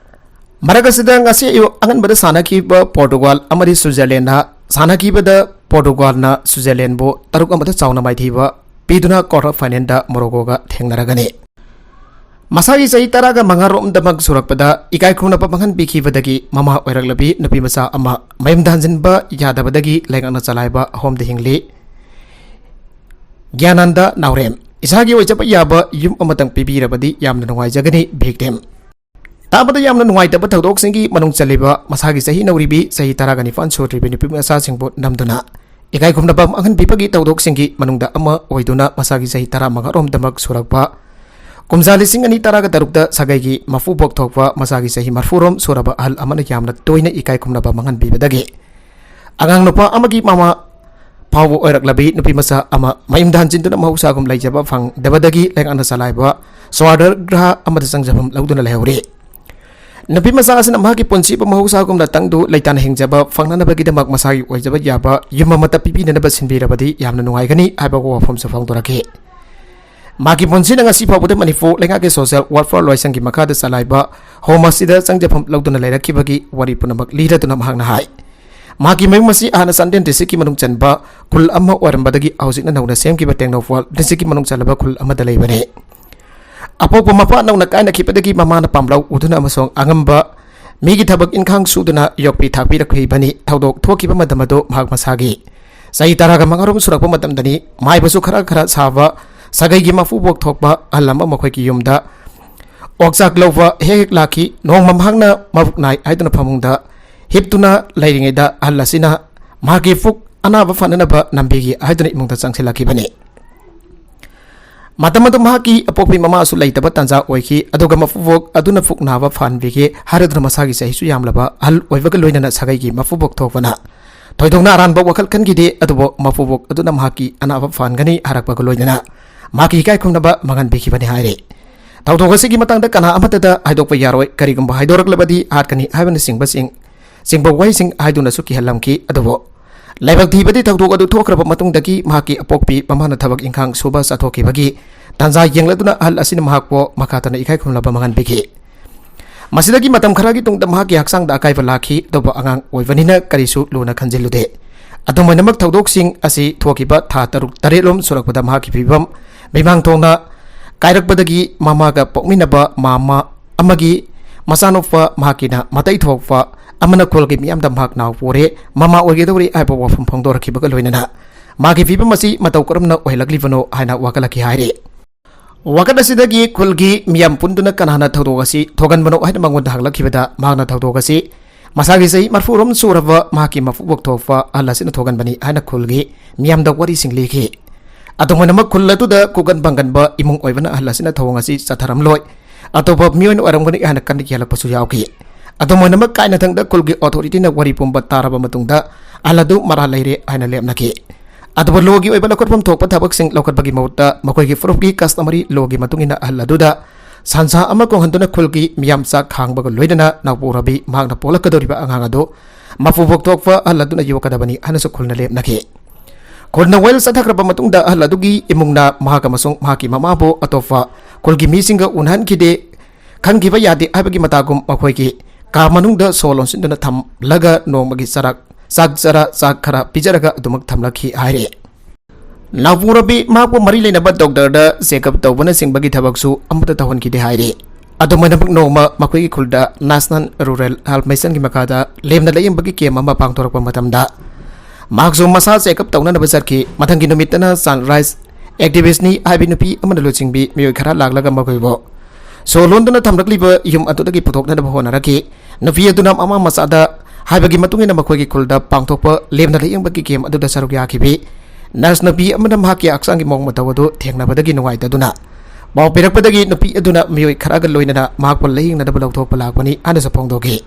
ꯃꯔꯛ ꯑꯁꯤꯗ ꯉꯁꯤ ꯑꯌꯨꯛ ꯑꯉꯟꯕꯗ ꯁꯥꯟꯅꯈꯤꯕ ꯄꯣꯔꯇꯨꯒꯥꯜ ꯑꯃꯗꯤ ꯁ꯭ꯋꯤꯖꯔꯂꯦꯟꯅ ꯁꯥꯟꯅꯈꯤꯕꯗ ꯄꯣꯔꯇꯨꯒꯥꯜꯅ ꯁ꯭ꯋꯤꯖꯔꯂꯦꯟꯕꯨ ꯇꯔꯨꯛ ꯑꯃꯗ ꯆꯥꯎꯅ ꯃꯥꯏꯊꯤꯕ ꯄꯤꯗꯨꯅ quarter finalꯗ ꯃꯣꯔꯣꯀꯣꯒ ꯊꯦꯡꯅꯔꯒꯅꯤ꯫ ꯃꯁꯥꯒꯤ ꯆꯍꯤ ꯇꯔꯥꯒ ꯃꯉꯥ ꯔꯣꯝꯗꯃꯛ ꯁꯨꯔꯛꯄꯗ ꯏꯀꯥꯏ ꯈꯨꯝꯅꯕ ꯃꯥꯡꯍꯟꯕꯤꯈꯤꯕꯗꯒꯤ ꯃꯃꯥ ꯑꯣꯏꯔꯛꯂꯕꯤ ꯅꯨꯄꯤ ꯃꯆꯥ ꯑꯃ ꯃꯌꯨꯝꯗ ꯍꯟꯖꯤꯟꯕ ꯌꯥꯗꯕꯗꯒꯤ ꯂꯩꯉꯥꯛꯅ ꯆꯂꯥꯏꯕ ꯍꯣꯝꯗ ꯍꯤꯡꯂꯤ꯫ ꯒ꯭ꯌꯥꯅꯥꯟꯗ ꯅꯥꯎꯔꯦꯝ, ꯏꯁꯥꯒꯤ ꯑꯣꯏꯖꯕ ꯌꯥꯕ ꯌꯨꯝ ꯑꯃꯇꯪ ꯄꯤꯕꯤꯔꯕꯗꯤ ꯌꯥꯝꯅ ꯅꯨꯡꯉꯥꯏꯖꯒꯅꯤ꯫ Victim꯫ ꯇꯥꯕꯗ ꯌꯥꯝꯅ ꯅꯨꯡꯉꯥꯏꯇꯕ ꯊꯧꯗꯣꯛꯁꯤꯡꯒꯤ ꯃꯅꯨꯡ ꯆꯜꯂꯤꯕ ꯃꯁꯥꯒꯤ ꯆꯍꯤ ꯅꯧꯔꯤꯕꯤ ꯆꯍꯤ ꯇꯔꯥꯒ ꯅꯤꯄꯥꯟ ꯁꯨꯗ꯭ꯔꯤꯕꯤ ꯅꯨꯄꯤ ꯃꯆꯥꯁꯤꯡꯕꯨ ꯅꯝꯗꯨꯅ ꯏꯀꯥꯏ ꯈꯨꯝꯅꯕ ꯃꯥꯡꯍꯟꯕꯤꯕꯒꯤ ꯊꯧꯗꯣꯛꯁꯤꯡꯒꯤ ꯃꯅꯨꯡꯗ ꯑꯃ ꯑꯣꯏꯗꯨꯅ ꯃꯁꯥꯒꯤ ꯆꯍꯤ ꯇꯔꯥꯃꯉꯥ ꯔꯣꯝꯗꯃꯛ ꯁꯨꯔꯛꯄ ꯀꯨꯝꯖꯥ ꯂꯤꯁꯤꯡ ꯑꯅꯤ ꯇꯔꯥꯒ ꯇꯔꯨꯛꯇ ꯁꯥꯒꯩꯒꯤ ꯃꯄꯨꯕꯣꯛ ꯊꯣꯛꯄ ꯃꯁꯥꯒꯤ ꯆꯍꯤ ꯃꯔꯐꯨ ꯔꯣꯝ ꯁꯨꯔꯕ ꯑꯍꯜ ꯑꯃꯅ ꯌꯥꯝꯅ ꯇꯣꯏꯅ ꯏꯀꯥꯏ ꯈꯨꯝꯅꯕ ꯃꯥꯡꯍꯟꯕꯤꯕꯗꯒꯤ ꯑꯉꯥꯡ ꯅꯨꯄꯥ ꯑꯃꯒꯤ ꯃꯃꯥ ꯐꯥꯎꯕ ꯑꯣꯏꯔꯛꯂꯕꯤ ꯅꯨꯄꯤ ꯃꯆꯥ ꯑꯃ ꯃꯌꯨꯝꯗ ꯍꯟꯖꯤꯟꯗꯨꯅ ꯃꯍꯧꯁꯥꯒꯨꯝ ꯂꯩꯖꯕ ꯐꯪꯗꯕꯗꯒꯤ ꯂꯩꯉꯥꯛꯅ ꯆꯂꯥꯏꯕ ꯁ꯭ꯋꯥꯔꯗꯒ꯭ꯔꯍ ꯑꯃꯗ ꯆꯪꯖꯐꯝ ꯂꯧꯗꯨꯅ ꯂꯩꯍꯧꯔꯤ꯫ ꯅꯨꯄꯤ ꯃꯆꯥ ꯑꯁꯤꯅ ꯃꯍꯥꯛꯀꯤ ꯄꯨꯟꯁꯤꯕꯨ ꯃꯍꯧꯁꯥꯒꯨꯝꯅ ꯇꯪꯗꯨ ꯂꯩꯇꯥꯅ ꯍꯤꯡꯖꯕ ꯐꯪꯅꯅꯕꯒꯤꯗꯃꯛ ꯃꯁꯥꯒꯤ ꯑꯣꯏꯖꯕ ꯌꯥꯕ ꯌꯨꯝ ꯑꯃꯠꯇ ꯄꯤꯕꯤꯅꯅꯕ ꯁꯤꯟꯕꯤꯔꯕꯗꯤ ꯌꯥꯝꯅ ꯅꯨꯡꯉꯥꯏꯒꯅꯤ ꯍꯥꯏꯕ ꯋꯥꯐꯝꯁꯨ ꯐꯣꯡꯗꯣꯔꯛꯈꯤ꯫ ꯃꯍꯥꯛꯀꯤ ꯄꯨꯟꯁꯤꯅ ꯉꯁꯤ ꯐꯥꯎꯕꯗ ꯃꯅꯤꯄꯨꯔ ꯂꯩꯉꯥꯛꯀꯤ social welfare ꯂꯣꯏꯁꯪꯒꯤ ꯃꯈꯥꯗ ꯆꯂꯥꯏꯕ ꯍꯣꯝ ꯑꯁꯤꯗ ꯆꯪꯖꯐꯝ ꯂꯧꯗꯨꯅ ꯂꯩꯔꯛꯈꯤꯕꯒꯤ ꯋꯥꯔꯤ ꯄꯨꯝꯅꯃꯛ ꯂꯤꯔꯗꯨꯅ ꯃꯍꯥꯛꯅ ꯍꯥꯏ, ꯃꯍꯥꯛꯀꯤ ꯃꯌꯨꯝ ꯑꯁꯤ ꯍꯥꯟꯅ ꯆꯥꯟꯗꯦꯜ districtꯀꯤ ꯃꯅꯨꯡ ꯆꯟꯕ ꯈꯨꯜ ꯑꯃ ꯑꯣꯏꯔꯝꯕꯗꯒꯤ ꯍꯧꯖꯤꯛꯅ ꯅꯧꯅ ꯁꯦꯝꯈꯤꯕ ꯇꯦꯡꯅꯧꯄꯜ districtꯀꯤ ꯃꯅꯨꯡ ꯆꯜꯂꯕ ꯈꯨꯜ ꯑꯃꯗ ꯂꯩꯕꯅꯤ꯫ ꯑꯄꯣꯛꯄ ꯃꯄꯥ ꯅꯧꯅ ꯀꯥꯏꯅꯈꯤꯕꯗꯒꯤ ꯃꯃꯥꯅ ꯄꯥꯝꯂꯧ ꯎꯗꯨꯅ ꯑꯃꯁꯨꯡ ꯑꯉꯝꯕ ꯃꯤꯒꯤ ꯊꯕꯛ ꯏꯟꯈꯥꯡ ꯁꯨꯗꯨꯅ ꯌꯣꯛꯄꯤ ꯊꯥꯛꯄꯤꯔꯛꯈꯤꯕꯅꯤ꯫ ꯊꯧꯗꯣꯛ ꯊꯣꯛꯈꯤꯕ ꯃꯇꯝ ꯑꯗꯨ ꯃꯍꯥꯛ ꯃꯁꯥꯒꯤ ꯆꯍꯤ ꯇꯔꯥꯒ ꯃꯉꯥꯔꯣꯝ ꯁꯨꯔꯛꯄ ꯃꯇꯝꯗꯅꯤ꯫ ꯃꯥꯏꯕꯁꯨ ꯈꯔ ꯈꯔ ꯁꯥꯕ ꯁꯥꯒꯩꯒꯤ ꯃꯄꯨꯕꯣꯛ ꯊꯣꯛꯄ ꯑꯍꯜ ꯑꯃ ꯃꯈꯣꯏꯒꯤ ꯌꯨꯝꯗ ꯑꯣꯛꯆꯥꯛ ꯂꯧꯕ ꯍꯦꯛ ꯍꯦꯛ ꯂꯥꯛꯈꯤ꯫ ꯅꯣꯡꯃ ꯃꯍꯥꯛꯅ ꯃꯕꯨꯛ ꯅꯥꯏ ꯍꯥꯏꯗꯨꯅ ꯐꯃꯨꯡꯗ ꯍꯤꯞꯇꯨꯅ ꯂꯩꯔꯤꯉꯩꯗ ꯑꯍꯜ ꯑꯁꯤꯅ ꯃꯍꯥꯛꯀꯤ ꯄꯨꯛ ꯑꯅꯥꯕ ꯐꯅꯅꯕ ꯅꯝꯕꯤꯒꯦ ꯍꯥꯏꯗꯨꯅ ꯏꯃꯨꯡꯗ ꯆꯪꯁꯤꯜꯂꯛꯈꯤꯕꯅꯤ꯫ ꯃꯇꯝ ꯑꯗꯨ ꯃꯍꯥꯛꯀꯤ ꯑꯄꯣꯛꯄꯤ ꯃꯃꯥꯁꯨ ꯂꯩꯇꯕ ꯇꯥꯟꯖꯥ ꯑꯣꯏꯈꯤ, ꯑꯗꯨꯒ ꯃꯄꯨꯕꯣꯛ ꯑꯗꯨꯅ ꯄꯨꯛ ꯅꯥꯕ ꯐꯍꯟꯕꯤꯒꯦ ꯍꯥꯏꯔꯗꯨꯅ ꯃꯁꯥꯒꯤ ꯆꯍꯤꯁꯨ ꯌꯥꯝꯂꯕ ꯑꯍꯜ ꯑꯣꯏꯕꯒ ꯂꯣꯏꯅꯅ ꯁꯥꯒꯩꯒꯤ ꯃꯄꯨꯕꯣꯛ ꯊꯣꯛꯄꯅ ꯊꯣꯏꯗꯣꯛꯅ ꯑꯔꯥꯟꯕ ꯋꯥꯈꯜ ꯈꯟꯈꯤꯗꯦ, ꯑꯗꯨꯕꯨ ꯃꯄꯨꯕꯣꯛ ꯑꯗꯨꯅ ꯃꯍꯥꯛꯀꯤ ꯑꯅꯥꯕ ꯐꯍꯟꯒꯅꯤ ꯍꯥꯏꯔꯛꯄꯒ ꯂꯣꯏꯅꯅ ꯃꯍꯥꯛꯀꯤ ꯏꯀꯥꯏ ꯈꯨꯝꯅꯕ ꯃꯥꯡꯍꯟꯕꯤꯈꯤꯕꯅꯤ ꯍꯥꯏꯔꯤ꯫ ꯊꯧꯗꯣꯛ ꯑꯁꯤꯒꯤ ꯃꯇꯥꯡꯗ ꯀꯅꯥ ꯑꯃꯠꯇꯗ ꯍꯥꯏꯗꯣꯛꯄ ꯌꯥꯔꯣꯏ, ꯀꯔꯤꯒꯨꯝꯕ ꯍꯥꯏꯗꯣꯔꯛꯂꯕꯗꯤ ꯍꯥꯠꯀꯅꯤ ꯍꯥꯏꯕꯅꯆꯤꯡꯕꯁꯤꯡ, ꯆꯤꯡꯕ ꯋꯥꯍꯩꯁꯤꯡ ꯍꯥꯏꯗꯨꯅꯁꯨ ꯀꯤꯍꯜꯂꯝꯈꯤ꯫ ꯑꯗꯨꯕꯨ ꯂꯥꯏꯕꯛ ꯊꯤꯕꯗꯤ ꯊꯧꯗꯣꯛ ꯑꯗꯨ ꯊꯣꯛꯈ꯭ꯔꯕ ꯃꯇꯨꯡꯗꯒꯤ ꯃꯍꯥꯛꯀꯤ ꯑꯄꯣꯛꯄꯤ ꯃꯃꯥꯅ ꯊꯕꯛ ꯏꯪꯈꯥꯡ ꯁꯨꯕ ꯆꯠꯊꯣꯛꯈꯤꯕꯒꯤ ꯇꯥꯟꯖꯥ ꯌꯦꯡꯂꯗꯨꯅ ꯑꯍꯜ ꯑꯁꯤꯅ ꯃꯍꯥꯛꯄꯨ ꯃꯈꯥ ꯇꯥꯅ ꯏꯀꯥꯏ ꯈꯨꯝꯅꯕ ꯃꯥꯡꯍꯟꯕꯤꯈꯤ꯫ ꯃꯁꯤꯗꯒꯤ ꯃꯇꯝ ꯈꯔꯒꯤ ꯇꯨꯡꯗ ꯃꯍꯥꯛꯀꯤ ꯍꯛꯆꯥꯡꯗ ꯑꯀꯥꯏꯕ ꯂꯥꯛꯈꯤ, ꯑꯗꯨꯕꯨ ꯑꯉꯥꯡ ꯑꯣꯏꯕꯅꯤꯅ ꯀꯔꯤꯁꯨ ꯂꯨꯅ ꯈꯟꯖꯤꯜꯂꯨꯗꯦ꯫ ꯑꯗꯨꯝ ꯑꯣꯏꯅꯃꯛ, ꯊꯧꯗꯣꯛꯁꯤꯡ ꯑꯁꯤ ꯊꯣꯛꯈꯤꯕ ꯊꯥ ꯇꯔꯨꯛ ꯇꯔꯦꯠꯂꯣꯝ ꯁꯨꯔꯛꯄꯗ ꯃꯍꯥꯛꯀꯤ ꯐꯤꯕꯝ ꯃꯤꯃꯥꯡ ꯊꯣꯡꯅ ꯀꯥꯏꯔꯛꯄꯗꯒꯤ ꯃꯃꯥꯒ ꯄꯣꯛꯃꯤꯟꯅꯕ ꯃꯃꯥ ꯑꯃꯒꯤ ꯃꯆꯥꯅꯨꯄꯥ ꯃꯍꯥꯛꯀꯤꯅ ꯃꯇꯩ ꯊꯣꯛꯄ ꯑꯃꯅ ꯈꯨꯜꯒꯤ ꯃꯤꯌꯥꯝꯗ ꯃꯍꯥꯛ ꯅꯥꯎ ꯄꯣꯔꯦ, ꯃꯃꯥ ꯑꯣꯏꯒꯗꯧꯔꯦ ꯍꯥꯏꯕ ꯋꯥꯐꯝ ꯐꯣꯡꯗꯣꯔꯛꯈꯤꯕꯒ ꯂꯣꯏꯅꯅ ꯃꯥꯒꯤ ꯐꯤꯕꯝ ꯑꯁꯤ ꯃꯇꯧ ꯀꯔꯝꯅ ꯑꯣꯏꯍꯜꯂꯛꯂꯤꯕꯅꯣ ꯍꯥꯏꯅ ꯋꯥꯀꯠꯂꯛꯈꯤ ꯍꯥꯏꯔꯤ꯫ ꯋꯥꯀꯠ ꯑꯁꯤꯗꯒꯤ ꯈꯨꯜꯒꯤ ꯃꯤꯌꯥꯝ ꯄꯨꯟꯗꯨꯅ ꯀꯅꯥꯅ ꯊꯧꯗꯣꯛ ꯑꯁꯤ ꯊꯣꯛꯍꯟꯕꯅꯣ ꯍꯥꯏꯅ ꯃꯉꯣꯟꯗ ꯍꯪꯂꯛꯈꯤꯕꯗ, ꯃꯍꯥꯛꯅ ꯊꯧꯗꯣꯛ ꯑꯁꯤ ꯃꯁꯥꯒꯤ ꯆꯍꯤ ꯃꯔꯤꯐꯨꯔꯣꯝ ꯁꯨꯔꯕ ꯃꯍꯥꯛꯀꯤ ꯃꯄꯨꯕꯣꯛ ꯊꯣꯛꯄ ꯑꯍꯜ ꯑꯁꯤꯅ ꯊꯣꯛꯍꯟꯕꯅꯤ ꯍꯥꯏꯅ ꯈꯨꯜꯒꯤ ꯃꯤꯌꯥꯝꯗ ꯋꯥꯔꯤꯁꯤꯡ ꯂꯤꯈꯤ꯫ ꯑꯗꯨꯝ ꯑꯣꯏꯅꯃꯛ, ꯈꯨꯜ ꯑꯗꯨꯗ ꯀꯨꯡꯒꯟ ꯄꯪꯒꯟꯕ ꯏꯃꯨꯡ ꯑꯣꯏꯕꯅ ꯑꯍꯜ ꯑꯁꯤꯅ ꯊꯧꯑꯣꯡ ꯑꯁꯤ ꯆꯠꯊꯔꯝꯂꯣꯏ, ꯑꯇꯣꯞꯄ ꯃꯤꯑꯣꯏꯅ ꯑꯣꯏꯔꯝꯒꯅꯤ ꯍꯥꯏꯅ ꯀꯟꯅ ꯀꯤꯍꯜꯂꯛꯄꯁꯨ ꯌꯥꯎꯈꯤ꯫ ꯑꯗꯨꯝ ꯑꯣꯏꯅꯃꯛ, ꯀꯥꯏꯅꯊꯪꯗ ꯈꯨꯜꯒꯤ ꯑꯣꯊꯣꯔꯤꯇꯤꯅ ꯋꯥꯔꯤ ꯄꯨꯝꯕ ꯇꯥꯔꯕ ꯃꯇꯨꯡꯗ ꯑꯍꯜ ꯑꯗꯨ ꯃꯔꯥꯜ ꯂꯩꯔꯦ ꯍꯥꯏꯅ ꯂꯦꯞꯅꯈꯤ꯫ ꯑꯗꯨꯕꯨ ꯂꯣꯒꯤ ꯑꯣꯏꯕ ꯂꯧꯈꯠꯐꯝ ꯊꯣꯛꯄ ꯊꯕꯛꯁꯤꯡ ꯂꯧꯈꯠꯄꯒꯤ ꯃꯍꯨꯠꯇ ꯃꯈꯣꯏꯒꯤ ꯐꯨꯔꯨꯞꯀꯤ customary lawꯒꯤ ꯃꯇꯨꯡ ꯏꯟꯅ ꯑꯍꯜ ꯑꯗꯨꯗ ꯁꯟꯁꯥ ꯑꯃ ꯀꯣꯡꯍꯟꯗꯨꯅ ꯈꯨꯜꯒꯤ ꯃꯤꯌꯥꯝ ꯆꯥꯛ ꯈꯥꯡꯕꯒ ꯂꯣꯏꯅꯅ ꯅꯥꯎꯄꯨ ꯔꯕꯤ ꯃꯍꯥꯛꯅ ꯄꯣꯛꯂꯛꯀꯗꯧꯔꯤꯕ ꯑꯉꯥꯡ ꯑꯗꯨ ꯃꯄꯨꯕꯣꯛ ꯊꯣꯛꯄ ꯑꯍꯜ ꯑꯗꯨꯅ ꯌꯣꯛꯀꯗꯕꯅꯤ ꯍꯥꯏꯅꯁꯨ ꯈꯨꯜꯅ ꯂꯦꯞꯅꯈꯤ꯫ ꯈꯨꯜꯅ ꯋꯥꯌꯦꯜ ꯆꯠꯊꯈ꯭ꯔꯕ ꯃꯇꯨꯡꯗ ꯑꯍꯜ ꯑꯗꯨꯒꯤ ꯏꯃꯨꯡꯅ ꯃꯍꯥꯛ ꯑꯃꯁꯨꯡ ꯃꯍꯥꯛꯀꯤ ꯃꯃꯥꯕꯨ ꯑꯇꯣꯞꯄ ꯈꯨꯜꯒꯤ ꯃꯤꯁꯤꯡꯒ ꯎꯅꯍꯟꯈꯤꯗꯦ, ꯈꯪꯈꯤꯕ ꯌꯥꯗꯦ ꯍꯥꯏꯕꯒꯤ ꯃꯇꯥꯒꯨꯝ ꯃꯈꯣꯏꯒꯤ ꯀꯥ ꯃꯅꯨꯡꯗ ꯁꯣ ꯂꯣꯟꯁꯤꯟꯗꯨꯅ ꯊꯝꯂꯒ ꯅꯣꯡꯃꯒꯤ ꯆꯔꯥꯛ, ꯆꯥꯛ ꯆꯔꯥ, ꯆꯥꯛ ꯈꯔ ꯄꯤꯖꯔꯒ ꯑꯗꯨꯃꯛ ꯊꯝꯂꯛꯈꯤ ꯍꯥꯏꯔꯤ꯫ ꯅꯥꯎꯄꯨ ꯔꯕꯤ ꯃꯍꯥꯛꯄꯨ ꯃꯔꯤ ꯂꯩꯅꯕ ꯗꯣꯛꯇꯔꯗ ꯆꯦꯛꯑꯞ ꯇꯧꯕꯅꯆꯤꯡꯕꯒꯤ ꯊꯕꯛꯁꯨ ꯑꯃꯠꯇ ꯇꯧꯍꯟꯈꯤꯗꯦ ꯍꯥꯏꯔꯤ꯫ ꯑꯗꯨꯝ ꯑꯣꯏꯅꯃꯛ, ꯅꯣꯡꯃ ꯃꯈꯣꯏꯒꯤ ꯈꯨꯜꯗ National Rural Health Missionꯒꯤ ꯃꯈꯥꯗ ꯂꯦꯝꯅ ꯂꯥꯌꯦꯡꯕꯒꯤ ꯀꯦꯝ ꯑꯃ ꯄꯥꯡꯊꯣꯔꯛꯄ ꯃꯇꯝꯗ ꯃꯍꯥꯛꯁꯨ ꯃꯁꯥ ꯆꯦꯛꯑꯞ ꯇꯧꯅꯅꯕ ꯆꯠꯈꯤ꯫ ꯃꯊꯪꯒꯤ ꯅꯨꯃꯤꯠꯇꯅ Child Rights Activistꯅꯤ ꯍꯥꯏꯕꯤ ꯅꯨꯄꯤ ꯑꯃꯅ ꯂꯨꯆꯤꯡꯕꯤ ꯃꯤꯑꯣꯏ ꯈꯔ ꯂꯥꯛꯂꯒ ꯃꯈꯣꯏꯕꯨ ꯁꯣ ꯂꯣꯟꯗꯨꯅ ꯊꯝꯂꯛꯂꯤꯕ ꯌꯨꯝ ꯑꯗꯨꯗꯒꯤ ꯄꯨꯊꯣꯛꯅꯅꯕ ꯍꯣꯠꯅꯔꯛꯈꯤ꯫ ꯅꯨꯄꯤ ꯑꯗꯨꯅ ꯃꯃꯥ ꯃꯆꯥꯗ ꯍꯥꯏꯕꯒꯤ ꯃꯇꯨꯡ ꯏꯟꯅ ꯃꯈꯣꯏꯒꯤ ꯈꯨꯜꯗ ꯄꯥꯡꯊꯣꯛꯄ ꯂꯦꯝꯅ ꯂꯥꯌꯦꯡꯕꯒꯤ ꯀꯦꯝ ꯑꯗꯨꯗ ꯁꯔꯨꯛ ꯌꯥꯈꯤꯕꯤ ꯅꯔꯁ ꯅꯨꯄꯤ ꯑꯃꯅ ꯃꯍꯥꯛꯀꯤ ꯍꯛꯆꯥꯡꯒꯤ ꯃꯑꯣꯡ ꯃꯇꯧ ꯑꯗꯨ ꯊꯦꯡꯅꯕꯗꯒꯤ ꯅꯨꯡꯉꯥꯏꯇꯗꯨꯅ ꯄꯥꯎ ꯄꯤꯔꯛꯄꯗꯒꯤ ꯅꯨꯄꯤ ꯑꯗꯨꯅ ꯃꯤꯑꯣꯏ ꯈꯔꯒ ꯂꯣꯏꯅꯅ ꯃꯍꯥꯛꯄꯨ ꯂꯥꯌꯦꯡꯅꯅꯕ ꯂꯧꯊꯣꯛꯄ ꯂꯥꯛꯄꯅꯤ ꯍꯥꯏꯅꯁꯨ ꯐꯣꯡꯗꯣꯛꯈꯤ꯫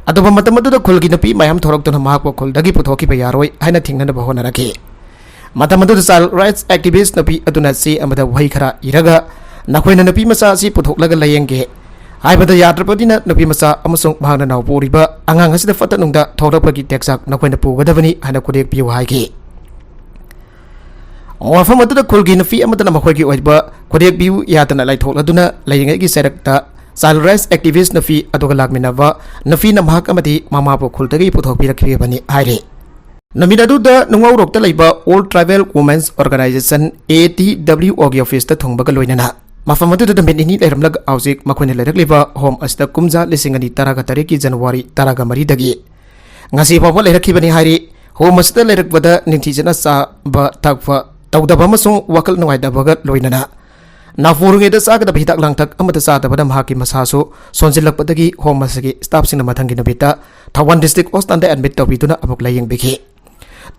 ꯑꯗꯨꯕꯨ ꯃꯇꯝ ꯑꯗꯨꯗ ꯈꯨꯜꯒꯤ ꯅꯨꯄꯤ ꯃꯌꯥꯝ ꯊꯣꯔꯛꯇꯨꯅ ꯃꯍꯥꯛꯄꯨ ꯈꯨꯜꯗꯒꯤ ꯄꯨꯊꯣꯛꯈꯤꯕ ꯌꯥꯔꯣꯏ ꯍꯥꯏꯅ ꯊꯤꯡꯅꯅꯕ ꯍꯣꯠꯅꯔꯛꯈꯤ꯫ ꯃꯇꯝ ꯑꯗꯨꯗ child rights activist ꯅꯨꯄꯤ ꯑꯗꯨꯅ ꯆꯦ ꯑꯃꯗ ꯋꯥꯍꯩ ꯈꯔ ꯏꯔꯒ, "ꯅꯈꯣꯏꯅ ꯅꯨꯄꯤ ꯃꯆꯥ ꯑꯁꯤ ꯄꯨꯊꯣꯛꯂꯒ ꯂꯥꯌꯦꯡꯒꯦ ꯍꯥꯏꯕꯗ ꯌꯥꯗ꯭ꯔꯕꯅꯤꯅ ꯅꯨꯄꯤ ꯃꯆꯥ ꯑꯃꯁꯨꯡ ꯃꯍꯥꯛꯅ ꯅꯥꯎ ꯄꯣꯔꯤꯕ ꯑꯉꯥꯡ ꯑꯁꯤꯗ ꯐꯠꯇ ꯅꯨꯡꯗ ꯊꯣꯛꯂꯛꯄꯒꯤ ꯇꯦꯛꯆꯥꯛ ꯅꯈꯣꯏꯅ ꯄꯨꯒꯗꯕꯅꯤ ꯍꯥꯏꯅ ꯈꯨꯗꯦꯛ ꯄꯤꯌꯨ" ꯍꯥꯏꯈꯤ꯫ ꯋꯥꯐꯝ ꯑꯗꯨꯗ ꯈꯨꯜꯒꯤ ꯅꯨꯄꯤ ꯑꯃꯠꯇꯅ ꯃꯈꯣꯏꯒꯤ ꯑꯣꯏꯕ ꯈꯨꯗꯦꯛ ꯄꯤꯌꯨ ꯌꯥꯗꯅ ꯂꯩꯊꯣꯛꯂꯗꯨꯅ ꯂꯩꯔꯤꯉꯩꯒꯤ ꯆꯩꯔꯛꯇ child rights activist ꯅꯨꯄꯤ ꯑꯗꯨꯒ ꯂꯥꯛꯃꯤꯟꯅꯕ ꯅꯨꯄꯤꯅ ꯃꯍꯥꯛ ꯑꯃꯗꯤ ꯃꯃꯥꯕꯨ ꯈꯨꯜꯗꯒꯤ ꯄꯨꯊꯣꯛꯄꯤꯔꯛꯈꯤꯕꯅꯤ ꯍꯥꯏꯔꯤ꯫ ꯅꯨꯃꯤꯠ ꯑꯗꯨꯗ ꯅꯨꯡꯉꯧꯔꯣꯛꯇ ꯂꯩꯕ All Tribal Women's Organization, A T W O ꯒꯤ ꯑꯣꯐꯤꯁꯇ ꯊꯨꯡꯕꯒ ꯂꯣꯏꯅꯅ ꯃꯐꯝ ꯑꯗꯨꯗ ꯅꯨꯃꯤꯠ ꯅꯤꯅꯤ ꯂꯩꯔꯝꯂꯒ ꯍꯧꯖꯤꯛ ꯃꯈꯣꯏꯅ ꯂꯩꯔꯛꯂꯤꯕ ꯍꯣꯝ ꯑꯁꯤꯗ ꯀꯨꯝꯖꯥ ꯂꯤꯁꯤꯡ ꯑꯅꯤ ꯇꯔꯥꯒ ꯇꯔꯦꯠꯀꯤ ꯖꯅꯋꯥꯔꯤ ꯇꯔꯥꯒ ꯃꯔꯤꯗꯒꯤ ꯉꯁꯤ ꯐꯥꯎꯕ ꯂꯩꯔꯛꯈꯤꯕꯅꯤ ꯍꯥꯏꯔꯤ꯫ ꯍꯣꯝ ꯑꯁꯤꯗ ꯂꯩꯔꯛꯄꯗ ꯅꯤꯡꯊꯤꯖꯅ ꯆꯥꯕ ꯊꯛꯄ ꯇꯧꯗꯕ ꯑꯃꯁꯨꯡ ꯋꯥꯈꯜ ꯅꯨꯡꯉꯥꯏꯇꯕꯒ ꯂꯣꯏꯅꯅ ꯅꯥꯐꯨꯔꯤꯉꯩꯗ ꯆꯥꯒꯗꯕ ꯍꯤꯗꯥꯛ ꯂꯥꯡꯊꯛ ꯑꯃꯠꯇ ꯆꯥꯗꯕꯅ ꯃꯍꯥꯛꯀꯤ ꯃꯁꯥꯁꯨ ꯁꯣꯟꯖꯤꯜꯂꯛꯄꯗꯒꯤ ꯍꯣꯝ ꯑꯁꯤꯒꯤ ꯁ꯭ꯇꯥꯐꯁꯤꯡꯅ ꯃꯊꯪꯒꯤ ꯅꯨꯃꯤꯠꯇ ꯊꯧꯕꯥꯜ ꯗꯤꯁꯇ꯭ꯔꯤꯛ ꯍꯣꯁꯄꯤꯇꯥꯜꯗ ꯑꯦꯗꯃꯤꯠ ꯇꯧꯕꯤꯗꯨꯅ ꯑꯃꯨꯛ ꯂꯥꯌꯦꯡꯕꯤꯈꯤ꯫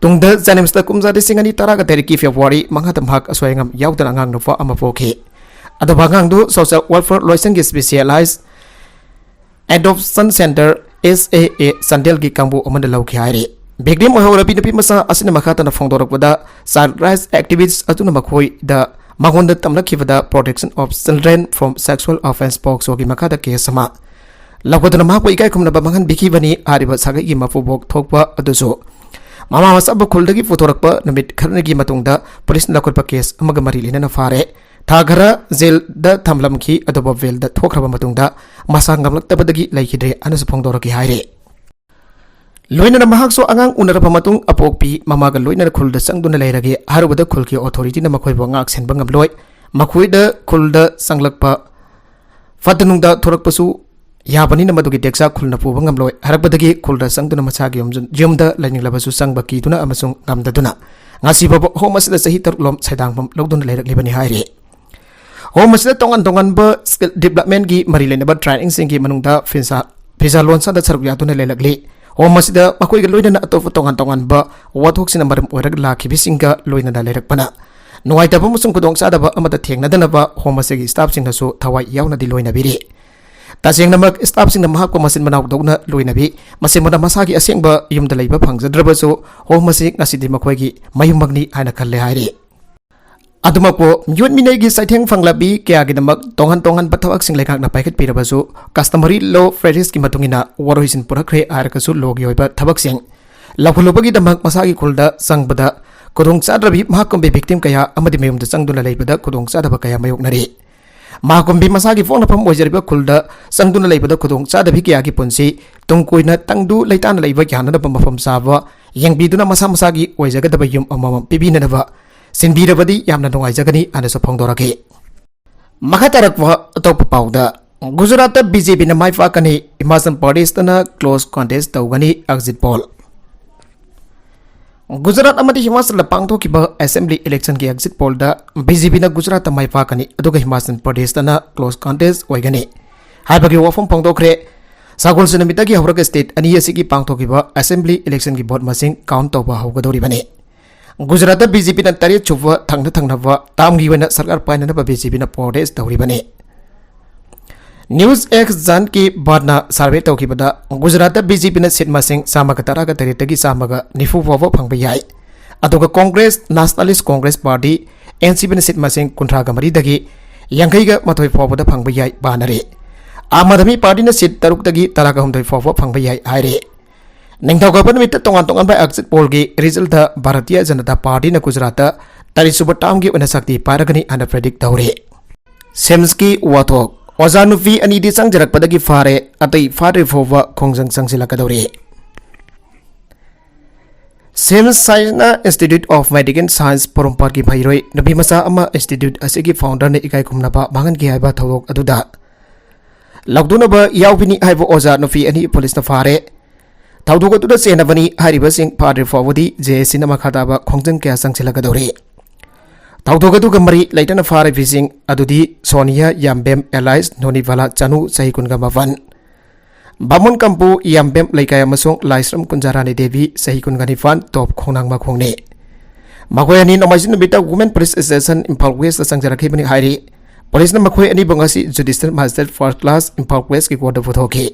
ꯇꯨꯡꯗ JNIMSꯇ ꯀꯨꯝꯖꯥ ꯂꯤꯁꯤꯡ ꯑꯅꯤ ꯇꯔꯥꯒ ꯇꯔꯦꯠꯀꯤ ꯐꯦꯕ꯭ꯔꯨꯋꯥꯔꯤ ꯃꯉꯥꯗ ꯃꯍꯥꯛ ꯑꯁꯣꯏ ꯑꯉꯥꯝ ꯌꯥꯎꯗꯅ ꯑꯉꯥꯡ ꯅꯨꯄꯥ ꯑꯃ ꯄꯣꯛꯈꯤ꯫ ꯑꯗꯨꯕꯨ ꯑꯉꯥꯡꯗꯨ Social Welfare ꯂꯣꯏꯁꯪꯒꯤ Specialized Adoption Center, S A A, ꯆꯥꯟꯗꯦꯜꯒꯤ ꯀꯥꯡꯕꯨ ꯑꯃꯅ ꯂꯧꯈꯤ ꯍꯥꯏꯔꯤ꯫ ꯚꯤꯛꯇꯤꯝ ꯑꯣꯏꯍꯧꯔꯕꯤ ꯅꯨꯄꯤ ꯃꯆꯥ ꯑꯁꯤꯅ ꯃꯈꯥ ꯇꯥꯅ ꯐꯣꯡꯗꯣꯔꯛꯄꯗ, child rights activist ꯑꯗꯨꯅ ꯃꯈꯣꯏꯗ ꯃꯉꯣꯟꯗ ꯇꯝꯂꯛꯈꯤꯕꯗ Protection of Children from Sexual Offence, POCSOꯒꯤ ꯃꯈꯥꯗ ꯀꯦꯁ ꯑꯃ ꯂꯧꯒꯗꯨꯅ ꯃꯍꯥꯛꯄꯨ ꯏꯀꯥꯏ ꯈꯨꯝꯅꯕ ꯃꯥꯡꯍꯟꯕꯤꯈꯤꯕꯅꯤ꯫ ꯍꯥꯏꯔꯤꯕ ꯁꯥꯒꯩꯒꯤ ꯃꯄꯨꯕꯣꯛ ꯊꯣꯛꯄ ꯑꯗꯨꯁꯨ ꯃꯃꯥ ꯃꯆꯥꯕꯨ ꯈꯨꯜꯗꯒꯤ ꯄꯨꯊꯣꯔꯛꯄ ꯅꯨꯃꯤꯠ ꯈꯔꯅꯤꯒꯤ ꯃꯇꯨꯡꯗ ꯄꯨꯂꯤꯁꯅ ꯂꯧꯈꯠꯄ ꯀꯦꯁ ꯑꯃꯒ ꯃꯔꯤ ꯂꯩꯅꯅ ꯐꯥꯔꯦ꯫ ꯊꯥ ꯈꯔ ꯖꯦꯜꯗ ꯊꯝꯂꯝꯈꯤ, ꯑꯗꯨꯕꯨ ꯕꯦꯜꯗ ꯊꯣꯛꯈ꯭ꯔꯕ ꯃꯇꯨꯡꯗ ꯃꯁꯥ ꯉꯝꯂꯛꯇꯕꯗꯒꯤ ꯂꯩꯈꯤꯗ꯭ꯔꯦ ꯍꯥꯏꯅꯁꯨ ꯐꯣꯡꯗꯣꯔꯛꯈꯤ ꯍꯥꯏꯔꯤ꯫ ꯂꯣꯏꯅꯅ ꯃꯍꯥꯛꯁꯨ ꯑꯉꯥꯡ ꯎꯅꯔꯕ ꯃꯇꯨꯡ ꯑꯄꯣꯛꯄꯤ ꯃꯃꯥꯒ ꯂꯣꯏꯅꯅ ꯈꯨꯜꯗ ꯆꯪꯗꯨꯅ ꯂꯩꯔꯒꯦ ꯍꯥꯏꯔꯨꯕꯗ ꯈꯨꯜꯒꯤ ꯑꯣꯊꯣꯔꯤꯇꯤꯅ ꯃꯈꯣꯏꯕꯨ ꯉꯥꯛ ꯁꯦꯟꯕ ꯉꯝꯂꯣꯏ꯫ ꯃꯈꯣꯏꯗ ꯈꯨꯜꯗ ꯆꯪꯂꯛꯄ ꯐꯠꯇ ꯅꯨꯡꯗ ꯊꯣꯔꯛꯄꯁꯨ ꯌꯥꯕꯅꯤꯅ ꯃꯗꯨꯒꯤ ꯇꯦꯛꯆꯥꯛ ꯈꯨꯜꯅ ꯄꯨꯕ ꯉꯝꯂꯣꯏ ꯍꯥꯏꯔꯛꯄꯗꯒꯤ ꯈꯨꯜꯗ ꯆꯪꯗꯨꯅ ꯃꯁꯥꯒꯤ ꯌꯨꯝ-, ꯌꯨꯝꯗ ꯂꯩꯅꯤꯡꯂꯕꯁꯨ ꯆꯪꯕ ꯀꯤꯗꯨꯅ ꯑꯃꯁꯨꯡ ꯉꯝꯗꯗꯨꯅ ꯉꯁꯤ ꯐꯥꯎꯕ ꯍꯣꯝ ꯑꯁꯤꯗ ꯆꯍꯤ ꯇꯔꯨꯛ ꯂꯣꯝ ꯁꯩꯗꯥꯡꯐꯝ ꯂꯧꯗꯨꯅ ꯂꯩꯔꯛꯂꯤꯕꯅꯤ ꯍꯥꯏꯔꯤ꯫ ꯍꯣꯝ ꯑꯁꯤꯗ ꯇꯣꯉꯥꯟ ꯇꯣꯉꯥꯟꯕ ꯁ꯭ꯀꯤꯜ ꯗꯤꯕ꯭ꯂꯞꯃꯦꯟꯒꯤ ꯃꯔꯤ ꯂꯩꯅꯕ ꯇ꯭ꯔꯦꯅꯤꯡꯁꯤꯡꯒꯤ ꯃꯅꯨꯡꯗ ꯐꯤꯁꯥ, ꯐꯤꯁꯥ ꯂꯣꯟꯁꯥꯗ ꯁꯔꯨꯛ ꯌꯥꯗꯨꯅ ꯂꯩꯔꯛꯂꯤ꯫ ꯍꯣꯝ ꯑꯁꯤꯗ ꯃꯈꯣꯏꯒ ꯂꯣꯏꯅꯅ ꯑꯇꯣꯞꯄ ꯇꯣꯉꯥꯟ ꯇꯣꯉꯥꯟꯕ ꯋꯥꯊꯣꯛꯁꯤꯡꯅ ꯃꯔꯝ ꯑꯣꯏꯔꯒ ꯂꯥꯛꯈꯤꯕꯁꯤꯡꯒ ꯂꯣꯏꯅꯅ ꯂꯩꯔꯛꯄꯅ ꯅꯨꯡꯉꯥꯏꯇꯕ ꯑꯃꯁꯨꯡ ꯈꯨꯗꯣꯡꯆꯥꯗꯕ ꯑꯃꯠꯇ ꯊꯦꯡꯅꯗꯅꯕ ꯍꯣꯝ ꯑꯁꯤꯒꯤ ꯁ꯭ꯇꯥꯐꯁꯤꯡꯅꯁꯨ ꯊꯋꯥꯏ ꯌꯥꯎꯅꯗꯤ ꯂꯣꯏꯅꯕꯤꯔꯤ꯫ ꯇꯁꯦꯡꯅꯃꯛ staffꯁꯤꯡꯅ ꯃꯍꯥꯛꯄꯨ ꯃꯆꯤꯟ ꯃꯅꯥꯎꯗꯧꯅ ꯂꯣꯏꯅꯕꯤ꯫ ꯃꯁꯤꯃꯅ ꯃꯁꯥꯒꯤ ꯑꯁꯦꯡꯕ ꯌꯨꯝꯗ ꯂꯩꯕ ꯐꯪꯖꯗ꯭ꯔꯕꯁꯨ, home ꯑꯁꯤ ꯉꯁꯤꯗꯤ ꯃꯈꯣꯏꯒꯤ ꯃꯌꯨꯝꯃꯛꯅꯤ ꯍꯥꯏꯅ ꯈꯜꯂꯦ ꯍꯥꯏꯔꯤ꯫ ꯑꯗꯨꯃꯛꯄꯨ, ꯃꯤꯑꯣꯠ ꯃꯤꯅꯩꯒꯤ ꯆꯩꯊꯦꯡ ꯐꯪꯂꯕꯤ ꯀꯌꯥꯒꯤꯗꯃꯛ ꯇꯣꯉꯥꯟ ꯇꯣꯉꯥꯟꯕ ꯊꯕꯛꯁꯤꯡ ꯂꯩꯉꯥꯛꯅ ꯄꯥꯏꯈꯠꯄꯤꯔꯕꯁꯨ, customary law practiceꯀꯤ ꯃꯇꯨꯡ ꯏꯟꯅ ꯋꯥꯔꯣꯏꯁꯤꯟ ꯄꯨꯔꯛꯈ꯭ꯔꯦ ꯍꯥꯏꯔꯒꯁꯨ, lawꯒꯤ ꯑꯣꯏꯕ ꯊꯕꯛꯁꯤꯡ ꯂꯧꯈꯠꯂꯨꯕꯒꯤꯗꯃꯛ ꯃꯁꯥꯒꯤ ꯈꯨꯜꯗ ꯆꯪꯕꯗ ꯈꯨꯗꯣꯡꯆꯥꯗ꯭ꯔꯕꯤ ꯃꯍꯥꯛꯀꯨꯝꯕꯤ victim ꯀꯌꯥ ꯑꯃꯗꯤ ꯃꯌꯨꯝꯗ ꯆꯪꯗꯨꯅ ꯂꯩꯕꯗ ꯈꯨꯗꯣꯡꯆꯥꯗꯕ ꯀꯌꯥ ꯃꯥꯌꯣꯛꯅꯔꯤ꯫ ꯃꯍꯥꯛꯀꯨꯝꯕꯤ ꯃꯁꯥꯒꯤ ꯄꯣꯛꯅꯐꯝ ꯑꯣꯏꯖꯔꯤꯕ ꯈꯨꯜꯗ ꯆꯪꯗꯨꯅ ꯂꯩꯕꯗ ꯈꯨꯗꯣꯡꯆꯥꯗꯕꯤ ꯀꯌꯥꯒꯤ ꯄꯨꯟꯁꯤ ꯇꯨꯡ ꯀꯣꯏꯅ ꯇꯪꯗꯨ ꯂꯩꯇꯥꯅ ꯂꯩꯕ ꯌꯥꯅꯅꯕ ꯃꯐꯝ ꯆꯥꯕ ꯌꯦꯡꯕꯤꯗꯨꯅ ꯃꯁꯥ ꯃꯁꯥꯒꯤ ꯑꯣꯏꯖꯒꯗꯕ ꯌꯨꯝ ꯑꯃꯃꯝ ꯄꯤꯕꯤꯅꯅꯕ ꯁꯤꯟꯕꯤꯔꯕꯗꯤ ꯌꯥꯝꯅ ꯅꯨꯡꯉꯥꯏꯖꯒꯅꯤ ꯍꯥꯏꯅꯁꯨ ꯐꯣꯡꯗꯣꯔꯛꯈꯤ꯫ ꯃꯈꯥ ꯇꯥꯔꯛꯄ ꯑꯇꯣꯞꯄ ꯄꯥꯎꯗ, ꯒꯨꯖꯔꯥꯠꯇ BJPꯅ ꯃꯥꯏ ꯄꯥꯛꯀꯅꯤ, ꯍꯤꯃꯥꯆꯜ ꯄ꯭ꯔꯗꯦꯁꯇꯅ close contest ꯇꯧꯒꯅꯤ exit poll꯫ ꯒꯨꯖꯔꯥꯠ ꯑꯃꯗꯤ ꯍꯤꯃꯥꯆꯜꯗ ꯄꯥꯡꯊꯣꯛꯈꯤꯕ assembly electionꯒꯤ exit pollꯗ BJPꯅ ꯒꯨꯖꯔꯥꯠꯇ ꯃꯥꯏ ꯄꯥꯛꯀꯅꯤ, ꯑꯗꯨꯒ ꯍꯤꯃꯥꯆꯜ ꯄ꯭ꯔꯗꯦꯁꯇꯅ close contest ꯑꯣꯏꯒꯅꯤ ꯍꯥꯏꯕꯒꯤ ꯋꯥꯐꯝ ꯐꯣꯡꯗꯣꯛꯈ꯭ꯔꯦ꯫ ꯁꯒꯣꯜꯁꯦꯟ ꯅꯨꯃꯤꯠꯇꯒꯤ ꯍꯧꯔꯒ state ꯑꯅꯤ ꯑꯁꯤꯒꯤ ꯄꯥꯡꯊꯣꯛꯈꯤꯕ assembly electionꯒꯤ vote ꯃꯁꯤꯡ count ꯇꯧꯕ ꯍꯧꯒꯗꯧꯔꯤꯕꯅꯤ꯫ ꯒꯨꯖꯔꯥꯠꯇ BJPꯅ ꯇꯔꯦꯠ ꯁꯨꯕ ꯊꯪꯅ ꯊꯪꯅꯕ termꯒꯤ ꯑꯣꯏꯅ ꯁꯔꯀꯥꯔ ꯄꯥꯏꯅꯅꯕ BJPꯅ protest ꯇꯧꯔꯤꯕꯅꯤ꯫ News X Janki Bhatꯅ survey ꯇꯧꯈꯤꯕꯗ, ꯒꯨꯖꯔꯥꯠꯇ BJPꯅ seat ꯃꯁꯤꯡ ꯆꯥꯝꯃꯒ ꯇꯔꯥꯒ ꯇꯔꯦꯠꯇꯒꯤ ꯆꯥꯝꯃꯒ ꯅꯤꯐꯨ ꯐꯥꯎꯕ ꯐꯪꯕ ꯌꯥꯏ꯫ ꯑꯗꯨꯒ Congress, Nationalist Congress Party, NCPꯅ seat ꯃꯁꯤꯡ ꯀꯨꯟꯊ꯭ꯔꯥꯒ ꯃꯔꯤꯗꯒꯤ ꯌꯥꯡꯈꯩꯒ ꯃꯥꯊꯣꯏ ꯐꯥꯎꯕꯗ ꯐꯪꯕ ꯌꯥꯏ ꯄꯥꯅꯔꯤ꯫ ꯑꯥꯝ ꯑꯥꯗꯃꯤ ꯄꯥꯔꯇꯤꯅ seat ꯇꯔꯨꯛꯇꯒꯤ ꯇꯔꯥꯒ ꯍꯨꯝꯗꯣꯏ ꯐꯥꯎꯕ ꯐꯪꯕ ꯌꯥꯏ ꯍꯥꯏꯔꯤ꯫ ꯅꯤꯡꯊꯧꯀꯥꯕ ꯅꯨꯃꯤꯠꯇ ꯇꯣꯉꯥꯟ ꯇꯣꯉꯥꯟꯕ exit pollꯒꯤ resultꯇ ꯚꯥꯔꯇꯤꯌ ꯖꯅꯇꯥ ꯄꯥꯔꯇꯤꯅ ꯒꯨꯖꯔꯥꯠꯇ ꯇꯔꯦꯠ ꯁꯨꯕ termꯒꯤ ꯑꯣꯏꯅ ꯁꯛꯇꯤ ꯄꯥꯏꯔꯒꯅꯤ ꯍꯥꯏꯅ predict ꯇꯧꯔꯤ꯫ SIMSꯀꯤ ꯋꯥꯊꯣꯛ꯫ ꯑꯣꯖꯥ ꯅꯨꯄꯤ ꯑꯅꯤꯗꯤ ꯆꯪꯖꯔꯛꯄꯗꯒꯤ ꯐꯥꯔꯦ, ꯑꯇꯩ ꯐꯥꯗ꯭ꯔꯤ ꯐꯥꯎꯕ ꯈꯣꯡꯖꯪ ꯆꯪꯁꯤꯜꯂꯛꯀꯗꯧꯔꯤ꯫ SIMS China Institute of Medical Science ꯄꯣꯔꯣꯝꯄꯥꯠꯀꯤ ꯐꯩꯔꯣꯏ ꯅꯨꯄꯤ ꯃꯆꯥ ꯑꯃ institute ꯑꯁꯤꯒꯤ founderꯅ ꯏꯀꯥꯏ ꯈꯨꯝꯅꯕ ꯃꯥꯡꯍꯟꯈꯤ ꯍꯥꯏꯕ ꯊꯧꯗꯣꯛ ꯑꯗꯨꯗ ꯂꯧꯗꯨꯅꯕ ꯌꯥꯎꯕꯤꯅꯤ ꯍꯥꯏꯕ ꯑꯣꯖꯥ ꯅꯨꯄꯤ ꯑꯅꯤ ꯄꯨꯂꯤꯁꯅ ꯐꯥꯔꯦ꯫ ꯊꯧꯗꯣꯛ ꯑꯗꯨꯗ ꯆꯦꯟꯅꯕꯅꯤ ꯍꯥꯏꯔꯤꯕꯁꯤꯡ ꯐꯥꯗ꯭ꯔꯤ ꯐꯥꯎꯕꯗꯤ JACꯅ ꯃꯈꯥ ꯇꯥꯕ ꯈꯣꯡꯖꯪ ꯀꯌꯥ ꯆꯪꯁꯤꯜꯂꯛꯀꯗꯧꯔꯤ꯫ ꯊꯧꯗꯣꯛ ꯑꯗꯨꯒ ꯃꯔꯤ ꯂꯩꯅꯅ ꯐꯥꯔꯤꯕꯁꯤꯡ ꯑꯗꯨꯗꯤ ꯁꯣꯅꯤꯌꯥ ꯌꯥꯝꯕꯦꯝ alias ꯅꯣꯅꯤꯕꯥꯂꯥ ꯆꯅꯨ, ꯆꯍꯤ ꯀꯨꯟꯒ ꯃꯥꯄꯟ, ꯕꯥꯃꯨꯟ ꯀꯝꯄꯨ ꯌꯥꯝꯕꯦꯝ ꯂꯩꯀꯥꯏ ꯑꯃꯁꯨꯡ ꯂꯥꯏꯁ꯭ꯔꯝ ꯀꯨꯟꯖꯥꯔꯥꯅꯤ ꯗꯦꯕꯤ, ꯆꯍꯤ ꯀꯨꯟꯒ ꯅꯤꯄꯥꯟ, ꯇꯣꯞ ꯈꯣꯡꯅꯥꯡ ꯃꯈꯣꯡꯅꯤ꯫ ꯃꯈꯣꯏ ꯑꯅꯤ ꯅꯣꯡꯃꯥꯏꯖꯤꯡ ꯅꯨꯃꯤꯠꯇ Women Police Station ꯏꯝꯐꯥꯜ Westꯇ ꯆꯪꯖꯔꯛꯈꯤꯕꯅꯤ ꯍꯥꯏꯔꯤ꯫ ꯄꯨꯂꯤꯁꯅ ꯃꯈꯣꯏ ꯑꯅꯤꯕꯨ ꯉꯁꯤ Judicial Magistrate First Class Imphal Westꯀꯤ ꯀꯣꯔꯠꯇ ꯄꯨꯊꯣꯛꯈꯤ꯫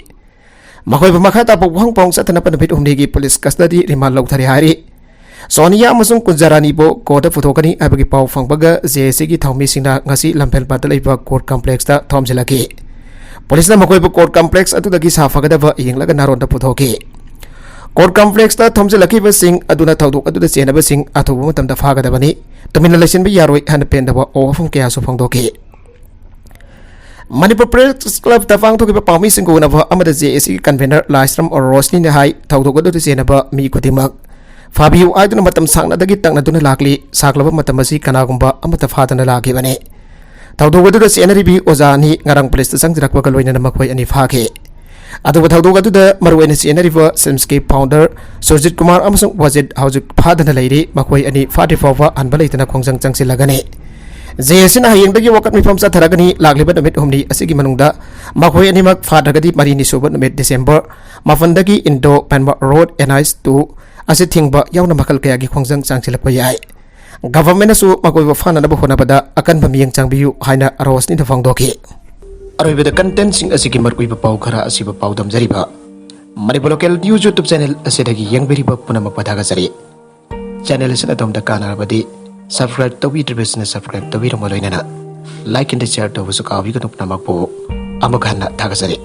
ꯃꯈꯣꯏꯕꯨ ꯃꯈꯥ ꯇꯥꯕ ꯋꯥꯍꯪ ꯄꯥꯎꯍꯪ ꯆꯠꯊꯅꯕ ꯅꯨꯃꯤꯠ ꯍꯨꯝꯅꯤꯒꯤ ꯄꯨꯂꯤꯁ ꯀꯁꯇꯗꯤ ꯔꯤꯃꯥꯟ ꯂꯧꯊꯔꯦ ꯍꯥꯏꯔꯤ꯫ ꯁꯣꯅꯤꯌꯥ ꯑꯃꯁꯨꯡ ꯀꯨꯟꯖꯥꯔꯥꯅꯤꯕꯨ ꯀꯣꯔꯠꯇ ꯄꯨꯊꯣꯛꯀꯅꯤ ꯍꯥꯏꯕꯒꯤ ꯄꯥꯎ ꯐꯪꯕꯒ ꯖꯦ ꯑꯦꯁ ꯁꯤꯒꯤ ꯊꯧꯃꯤꯁꯤꯡꯅ ꯉꯁꯤ ꯂꯝꯐꯦꯜꯄꯥꯠꯇ ꯂꯩꯕ ꯀꯣꯔꯠ ꯀꯝꯄ꯭ꯂꯦꯛꯁꯇ ꯊꯣꯝꯖꯤꯜꯂꯛꯈꯤ꯫ ꯄꯨꯂꯤꯁꯅ ꯃꯈꯣꯏꯕꯨ ꯀꯣꯔꯠ ꯀꯝꯄ꯭ꯂꯦꯛꯁ ꯑꯗꯨꯗꯒꯤ ꯁꯥꯐꯒꯗꯕ ꯌꯦꯡꯂꯒ ꯅꯥꯔꯣꯟꯗ ꯄꯨꯊꯣꯛꯈꯤ꯫ ꯀꯣꯔꯠ ꯀꯝꯄ꯭ꯂꯦꯛꯁꯇ ꯊꯣꯝꯖꯤꯜꯂꯛꯈꯤꯕꯁꯤꯡ ꯑꯗꯨꯅ ꯊꯧꯗꯣꯛ ꯑꯗꯨꯗ ꯆꯦꯟꯅꯕꯁꯤꯡ ꯑꯊꯨꯕ ꯃꯇꯝꯗ ꯐꯥꯒꯗꯕꯅꯤ, ꯇꯨꯃꯤꯟꯅ ꯂꯩꯁꯤꯟꯕ ꯌꯥꯔꯣꯏ ꯍꯥꯏꯅ ꯄꯦꯟꯗꯕ ꯋꯥꯐꯝ ꯀꯌꯥꯁꯨ ꯐꯣꯡꯗꯣꯛꯈꯤ꯫ ꯃꯅꯤꯄꯨꯔ ꯄ꯭ꯔꯦꯁ ꯀ꯭ꯂꯕꯇ ꯄꯥꯡꯊꯣꯛꯈꯤꯕ ꯄꯥꯎꯃꯤꯁꯤꯡꯒ ꯎꯅꯕ ꯑꯃꯗ ꯖꯦ ꯑꯦ ꯁꯤꯒꯤ ꯀꯟꯚꯦꯅꯔ ꯂꯥꯏꯁ꯭ꯔꯝ ꯔꯣꯁꯅꯤꯅ ꯍꯥꯏ, ꯊꯧꯗꯣꯛ ꯑꯗꯨꯗ ꯆꯦꯟꯅꯕ ꯃꯤ ꯈꯨꯗꯤꯡꯃꯛ ꯐꯥꯕꯤꯌꯨ ꯍꯥꯏꯗꯨꯅ ꯃꯇꯝ ꯁꯥꯡꯅꯗꯒꯤ ꯇꯛꯅꯗꯨꯅ ꯂꯥꯛꯂꯤ꯫ ꯁꯥꯡꯂꯕ ꯃꯇꯝ ꯑꯁꯤ ꯀꯅꯥꯒꯨꯝꯕ ꯑꯃꯠꯇ ꯐꯥꯗꯅ ꯂꯥꯛꯈꯤꯕꯅꯤ꯫ ꯊꯧꯗꯣꯛ ꯑꯗꯨꯗ ꯆꯦꯟꯅꯔꯤꯕꯤ ꯑꯣꯖꯥ ꯑꯅꯤ ꯉꯔꯥꯡ ꯄꯨꯂꯤꯁꯇ ꯆꯪꯁꯤꯜꯂꯛꯄꯒ ꯂꯣꯏꯅꯅ ꯃꯈꯣꯏ ꯑꯅꯤ ꯐꯥꯈꯤ꯫ ꯑꯗꯨꯒ ꯊꯧꯗꯣꯛ ꯑꯗꯨꯗ ꯃꯔꯨꯑꯣꯏꯅ ꯆꯦꯟꯅꯔꯤꯕ ꯁꯤꯝꯁꯀꯤ ꯐꯥꯎꯟꯗꯔ ꯁꯨꯔꯖꯤꯠ ꯀꯨꯃꯥꯔ ꯑꯃꯁꯨꯡ ꯋꯥꯖꯤꯠ ꯍꯧꯖꯤꯛ ꯐꯥꯗꯅ ꯂꯩꯔꯤ꯫ ꯃꯈꯣꯏ ꯑꯅꯤ ꯐꯥꯗ꯭ꯔꯤ ꯐꯥꯎꯕ ꯍꯟꯕ ꯂꯩꯇꯅ ꯈꯣꯡꯖꯪ ꯆꯪꯁꯤꯜꯂꯒꯅꯤ꯫ ꯖꯦ ꯑꯦ ꯁꯤꯅ ꯍꯌꯦꯡꯗꯒꯤ ꯋꯥꯀꯠ ꯃꯤꯐꯝ ꯆꯠꯊꯔꯒꯅꯤ꯫ ꯂꯥꯛꯂꯤꯕ ꯅꯨꯃꯤꯠ ꯍꯨꯝꯅꯤ ꯑꯁꯤꯒꯤ ꯃꯅꯨꯡꯗ ꯃꯈꯣꯏ ꯑꯅꯤꯃꯛ ꯐꯥꯗ꯭ꯔꯒꯗꯤ ꯃꯔꯤꯅꯤ ꯁꯨꯕ ꯅꯨꯃꯤꯠ ꯗꯤꯁꯦꯝꯕꯔ ꯃꯥꯄꯟꯗꯒꯤ ꯏꯟꯗꯣ ꯄꯦꯟꯕ ꯔꯣꯗ N H two ꯑꯁꯤ ꯊꯤꯡꯕ ꯌꯥꯎꯅ ꯃꯈꯜ ꯀꯌꯥꯒꯤ ꯈꯣꯡꯖꯪ ꯆꯪꯁꯤꯜꯂꯛꯄ ꯌꯥꯏ꯫ ꯒꯚꯔꯟꯃꯦꯟꯠꯅꯁꯨ ꯃꯈꯣꯏꯕꯨ ꯐꯥꯅꯅꯕ ꯍꯣꯠꯅꯕꯗ ꯑꯀꯟꯕ ꯃꯤꯠꯌꯦꯡ ꯆꯪꯕꯤꯌꯨ ꯍꯥꯏꯅ ꯔꯣꯁꯅꯤꯅ ꯐꯣꯡꯗꯣꯛꯈꯤ꯫ ꯑꯔꯣꯏꯕꯗ ꯀꯟꯇꯦꯟꯠꯁꯤꯡ ꯑꯁꯤꯒꯤ ꯃꯔꯨꯑꯣꯏꯕ ꯄꯥꯎ ꯈꯔ ꯑꯁꯤꯕꯨ ꯄꯥꯎꯗꯝꯖꯔꯤꯕ Manipur local news YouTube channel ꯑꯁꯤꯗꯒꯤ ꯌꯦꯡꯕꯤꯔꯤꯕ ꯄꯨꯝꯅꯃꯛꯄꯨ ꯊꯥꯒꯠꯆꯔꯤ꯫ ꯆꯦꯅꯦꯜ ꯑꯁꯤꯅ ꯑꯗꯣꯝꯗ ꯀꯥꯟꯅꯔꯕꯗꯤ ꯁꯕꯁꯀ꯭ꯔꯥꯏꯕ ꯇꯧꯕꯤꯗ꯭ꯔꯤꯕꯁꯤꯡꯅ ꯁꯕꯁꯀ꯭ꯔꯥꯏꯕ ꯇꯧꯕꯤꯔꯝꯕ ꯂꯣꯏꯅꯅ ꯂꯥꯏꯛ ꯑꯦꯟ ꯁꯤꯌꯔ ꯇꯧꯕꯁꯨ ꯀꯥꯎꯕꯤꯒꯅꯨ꯫ ꯄꯨꯝꯅꯃꯛꯄꯨ ꯑꯃꯨꯛ ꯍꯟꯅ ꯊꯥꯒꯠꯆꯔꯤ꯫